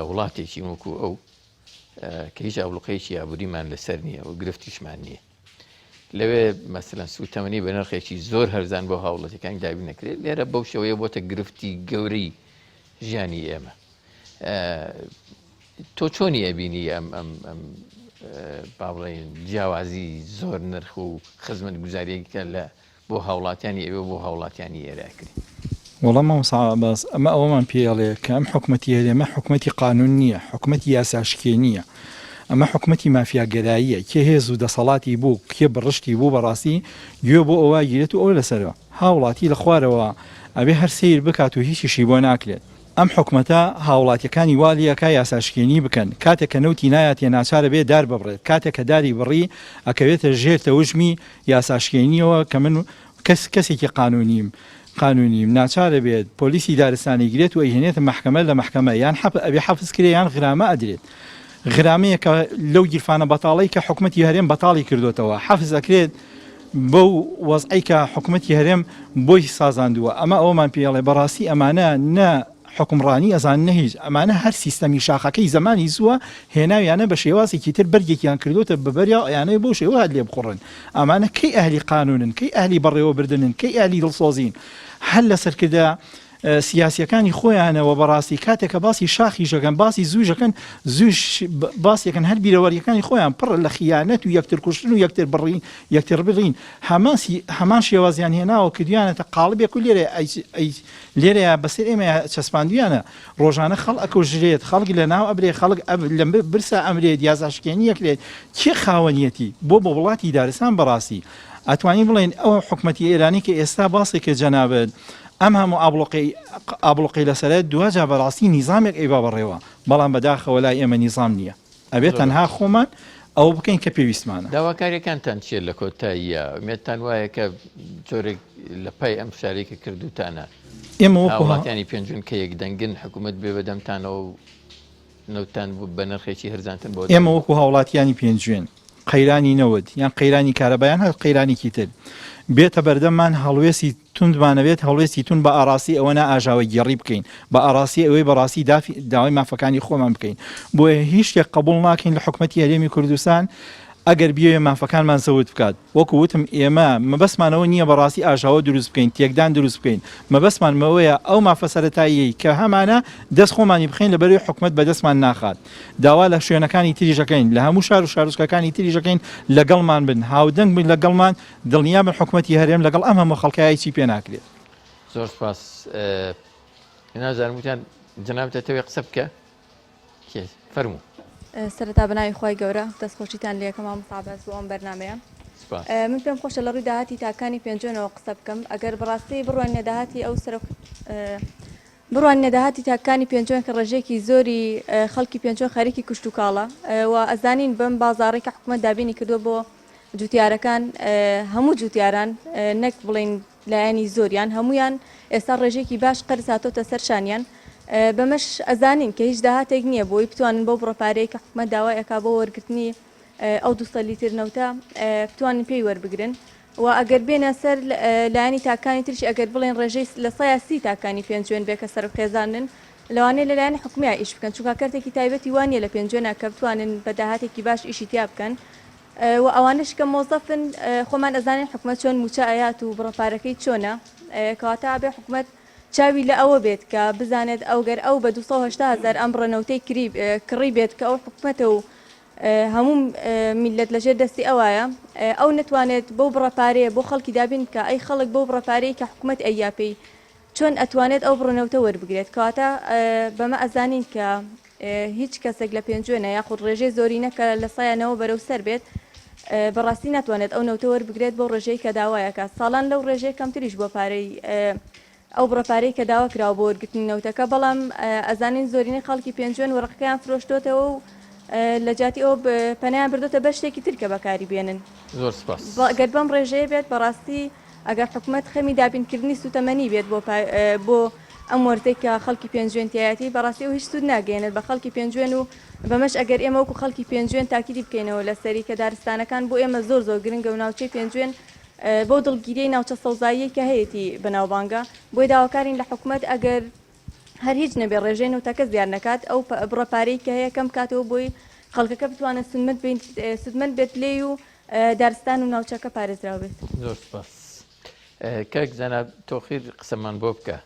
وڵاتێکی وەکو ئەو کە هیچ ئابڵوقەیەکی ئابووریمان لەسەر نییە و گرفتیشمان نییە لەوێ مەسەلەن سووتەمەنی بە نرخێکی زۆر هەرزان بۆ هاوڵاتیەکانی دابین نەکرێت لێرە بەو شێوەیە بۆتە گرفتی گەورەی ژیانی ئێمە تۆ چۆنی ئەبینی ئەم ئەم ئەم با بڵێین جیاوازی زۆر نرخ و خزمەت گوزاریەکە لە بۆ هاوڵاتیانی ئەوێ و بۆ هاوڵاتیانی ئێرە ئەکرێ.
وەڵا مامۆستا عەباس ئەمە ئەوەمان پێ ئەڵێ کە ئەم حکومەتی هەرێمە حکومەتی قانون نییە، حکومەتی یاساشکێنییە، ئەمە حکومەتی مافیاگەراییە، کێ هێز و دەسەڵاتی بوو، کێ بڕشتی بوو بەڕاستی گوێ بۆ ئەوە ئەگیرێت و ئەو لەسەرە هاوڵاتی لە خوارەوە ئەبێ هەر سەیر بکات و هیچیشی بۆ ناکرێت. ئەم حکومەتە هاوڵاتیەکانی وا لێ ئەکا یاساشکێنی بکەن، کاتێک کە نەوتی نایاتێ ناچارە بێ دار ببڕێت، کاتێک کە داری بڕی ئەکەوێتە ژێر تەوژمی یاساشکێنیەوە کە من کەس کەسێکی قانونیم قانونیم ناچارە بێت پۆلیسی دارستانی گرێت و ئەیهێنێتە مەحکەمە لە مەحکەمە یان حەپ ئەبێ حەفز کرێ یان غرامە ئەدرێت غرامەیەکە لەو گیرفانە بەتاڵەی کە حکومەتی هەرێم بەتاڵی کردوتەوە حەفز ئەکرێت بەو وەزعەی کە حکومەتی هەرێم بۆی سازاندووە ئەمە ئەوەمان پێڵێ بەڕاستی ئەمانە نە حوکمڕانی ئەزانن نە هیچ، ئەمانە هەر سیستەمی شاخەکەی زەمانی زووە هێناویانە بە شێوازێکی تر بەرگێکیان کردۆتە بە بەریا و ئەیانەوێ بەو شێوە هەر لێبخوڕن، ئەمانە کەی ئەهلی قانوونن، کەی ئەهلی بەڕێوەبردنن، کەی ئەهلی دڵسۆزین؟ هەر لە سەرکردە سیاسیەکانی خۆیانەوە بەڕاستی کاتێک کە باسی شاخیش ئەکەن باسی زوویش ئەکەن زووش باسی ئەکەن هەر بیرەوەریەکانی خۆیان پڕە لە خیانەت و یەکتر کوشتن و یەکتر بڕین یەکتر بڕین هەمان هەمان شێوازیان هێناوە کردویانەتە قاڵبێک و لێرە ئەی لێرەیا بەسەر ئێمەیا چەسپاندویانە، ڕۆژانە خەڵ ئەکوژرێت، خەڵک لەناو ئەبرێ، خەڵک لە برسا ئەمرێت، یاساشکێنی ئەکرێت، کێ خاوەنیەتی؟ بۆ بە وڵاتی دارستان بەڕاستی ئەتوانین بڵێین ئەو حکومەتی ئێرانی کە ئێستا باسی کرد جەنابت ئەم هەموو ئابڵۆقەی ئابڵۆقەی لەسەرە دواجار بەڕاستی نیزامێک ئەیبا بەڕێوە بەڵام بەداخەوە لای ئێمە نیزام نیە. ئەبێت تەنها خۆمان ئەوە بکەین کە پێویستمانە.
داواکاریەکانتان چیە لە کۆتاییا؟ ئومێدتان وایە کە جۆرێک لە پای ئەم فشارەی کە کردوتانە
ئێمە وەکو
هاوڵاتیانی پێنجوێن کە یەکدەنگن حکوومەت بێ بەدەمتانەوە و نەوتتان بە نرخێکی هەرزانتر بۆ
ئێمە وەکو هاوڵاتیانی پێنجوێن قەیرانی نەوت یان قەیرانی کارەبا یان هەر قەیرانێکی تر بێتە بەردەممان هەڵوێستی توندمان ئەوێت هەڵوێستی توند بە ئاڕاستەی ئەوە نا ئاژاوەگێڕی بکەین، بە ئاڕاستەی ئەوەی بەڕاستی دافی داوای مافەکانی خۆمان بکەین. بۆیە هیچ شتێک قبوڵ ناکەین لە حکومەتی هەرێمی کوردستان. ئەگەر بیەوێ مافەکانمان زەوت بکات. وەکو وتم ئێمە مەبەستمان ئەوە نییە بەڕاستی ئاژاوە دروست بکەین، تێکدان دروست بکەین، مەبەستمان ئەوەیە ئەو مافە سەرەتاییەی کە هەمانە دەست خۆمانی بخەین لەبەرەی حکومەت بەدەستمان ناخات. داوا لە شوێنەکانی تریش ئەکەین، لە هەموو شار و شارۆچکەکانی تریش ئەکەین لەگەڵمان بن، هاودەنگ بن لەگەڵمان، دڵنیابن حکومەتی هەرێم لەگەڵ ئەم هەموو خەڵکە هیچی پێ ناکرێت.
زۆر سپاس. نازانم وتیان جەنابت ئەتەوێ قسە بکە؟ کێ؟ فەرموو.
سەرەتا بەناوی خوای گەورە دەستخۆشیتان لێکەم مامۆستا عەباس بۆ ئەم بەرنامەیە.
سپاس.
من پێم خۆشە لە ڕووی داهاتی تاکانی پێنجوێنەوە قسە بکەم ئەگەر بەڕاستی بڕوانینە داهاتی ئەو سەرۆک بڕوانینە داهاتی تاکانی پێنجوێن کە ڕێژەیەکی زۆری خەڵکی پێنجوێن خەریکی کشتوکاڵە و ئەزانین بەم بازاڕەی کە حکومەت دابینی کردووە بۆ جوتیارەکان هەموو جوتیاران نەک بڵێین لایەنی زۆریان هەموویان ئێستا ڕێژەیەکی باش قەرز هاتۆتە سەر شانیان بەمەش ئەزانین کە هیچ داهاتێک نییە بۆی بتوانن بەو بڕە پارەیە کە حکومەت داوای ئەکا بۆ وەرگرتنی ئەو 200 لیتر نەوتە بتوانن پێی وەربگرن و ئەگەر بێنە سەر لایەنی تاکانی ترش ئەگەر بڵێن ڕێژەی لە سەیا سی تاکانی پێنجوێن بێ کە سەرۆک خێزانن لەوانەیە لە لایەنی حکومیە ئیش بکەن چونکە کەرتێکی تایبەتی وا نییە لە پێنجوێنە کە بتوانن بە داهاتێکی باش ئیشی تیا بکەن و ئەوانەش کە مۆزەفن خۆمان ئەزانین حکومەت چۆن موچە ئەیات و بڕە پارەکەی چۆنە کەواتە ئەبێ حکومەت چاوی لە ئەوە بێت کە بزانێت ئەو گەر ئەو بە 280 هەزار ئەم بڕە نەوتەی کڕی بێت کە ئەو حکومەتە و هەموو میللەت لەژێر دەستی ئەوایە ئەو نەتوانێت بەو بڕە پارەیە بۆ خەڵکی دابین بکا ئەی خەڵک بەو بڕە پارەی کە حکومەت ئەیا پێی چۆن ئەتوانێت ئەو بڕە نەوتە وەربگرێت کەواتە بەمە ئەزانین کە هیچ کەسێک لە پێنجوێنە یاخود ڕێژەی زۆرینە کە لە سایەنەوە بەرەو سەر بێت بەڕاستی ناتوانێت ئەو نەوتە وەربگرێت بۆ ڕێژەی کە داوایەکە ساڵان لەو ڕێژەیە کەمتریش بۆ پارەی ئەو بڕە پارەی کە داوا کراوە بۆ وەرگرتنی نەوتەکە، بەڵام ئەزانین زۆرینەی خەڵکی پێنجوێن وەرەقەکەیان فرۆشتۆتەوە و لە جیاتی ئەوە پەنایان بردۆتە بەر شتێکی تر کە بەکاری بێنن.
زۆر سپاس.
گەر بەم ڕێژەیە بێت بەڕاستی ئەگەر حکومەت خەمی دابینکردنی سوتەمەنی بێت بۆ بۆ ئەم وەرزەی کە خەڵکی پێنجوێن تیایەتی بەڕاستی ئەو هیچ سوود ناگەیەنێت بە خەڵکی پێنجوێن و بەمەش ئەگەر ئێمە وەکو خەڵکی پێنجوێن تاکیدی بکەینەوە لەسەری کە دارستانەکان بۆ ئێمە زۆر زۆر گرنگە و ناوچەی پێنجوێن بەو دڵگیریەی ناوچە سەوزاییەی کە هەیەتی بەناوبانگە، بۆیە داواکارین لە حکومەت ئەگەر هەر هیچ نەبێ ڕێژەی نەوتەکە زیاد نەکات ئەو بڕە پارەی کە هەیە کەم بکاتەوە بۆی خەڵکەکە بتوانن سوودمەند بێت لێی و دارستان و ناوچەکە پارێزراو بێت.
زۆر سپاس کاک زانا تۆخیر قسەمان بۆ بکە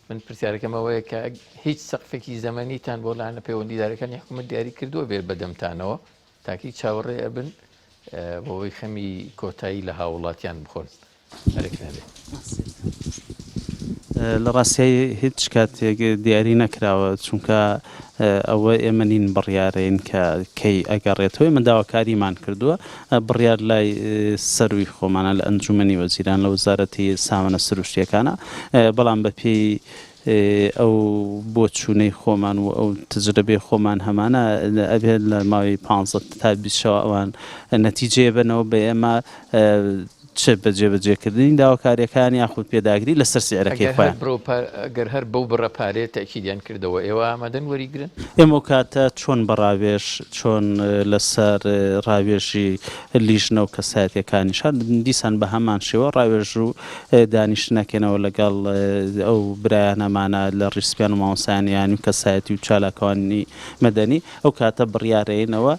من پرسیارەکەم ئەوەیە کە هیچ سەقفێکی زەمەنیتان بۆ لایەنە پەیوەندیدارەکانی حکوومەت دیاری کردووە بێت بەدەمتانەوە تاکی چاوەڕێ ئەبن بۆ ئەوەی خەمی کۆتایی لە هاووڵاتیان بخۆن ئەرک نەبێ.
لە ڕاستیای هیچ کاتێک دیاری نەکراوە چونکە ئەوە ئێمە نین بڕیارەین کە کەی ئەگەڕێتەوە ئێمە داواکاریمان کردووە بڕیار لای سەروی خۆمانە لە ئەنجومەنی وەزیران لە وەزارەتی سامانە سروشتیەکانە بەڵام بەپێی ئەو بۆچوونەی خۆمان و ئەو تەجرەبەی خۆمان هەمانە ئەبێت لە ماوەی پانزە تا 20 شەوە ئەوان نەتیجەیە بەنەوە بە ئێمە چ بە جێبەجێکردنی داواکارییەکان یاخود پێداگری لەسەر سیعرەکەی خۆیان.
ئەگەر هەر بەو بڕە پارەیە تەئکیدیان کردەوە ئێوە ئامادەن وەریگرن؟
ئێمە ئەو کاتە چۆن بە ڕاوێژ چۆن لەسەر ڕاوێژی لیژنە و کەسایەتیەکانیش هەر دیسان بە هەمان شێوە ڕاوێژ و دانیشتنەکەنەوە لەگەڵ ئەو برایانەمانە لە ڕیسپیان و مامۆستایانی ئایینی و کەسایەتی و چالاکوانی مەدەنی ئەو کاتە بڕیارەینەوە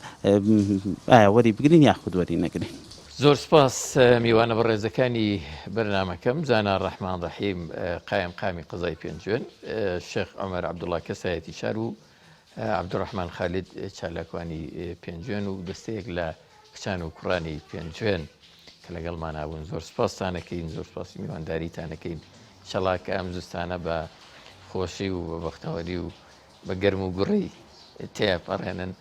ئایا وەری بگرین یاخود وەری نەگرین.
زۆر سپاس میوانە بەڕێزەکانی بەرنامەکەم زانا ڕەحمان ڕەحیم قایمقامی قەزای پێنجوێن شێخ عومەر عەبدوڵا کەسایەتی شار و عەبدولڕەحمان خالید چالاکوانی پێنجوێن و دەستەیەک لە کچان و کوڕانی پێنجوێن کە لەگەڵمانا بوون زۆر سپاستانەکەین زۆر سپاسی میوانداریتانەکەین ئینشەڵا کە ئەم زستانە بە خۆشی و بە بەختەوەری و بە گەرم و گوڕی تێپەڕێنن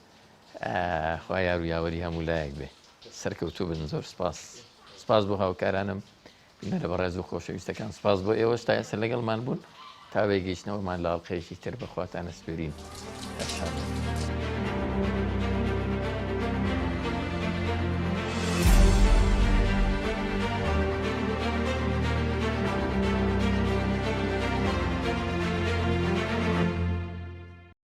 خوا یار و یاوەری هەموو لایەک بێ سەرکەوتوو بن زۆر سپاس سپاس بۆ هاوکارانم بینەرە بەڕێز و خۆشەویستەکان سپاس بۆ ئێوەش تا ئێستا لەگەڵمان بوون تا وێگەیشتنەوەمان لە ئەڵقەیەکی تر بەخواتان ئەسپێرین هەر شاد بن.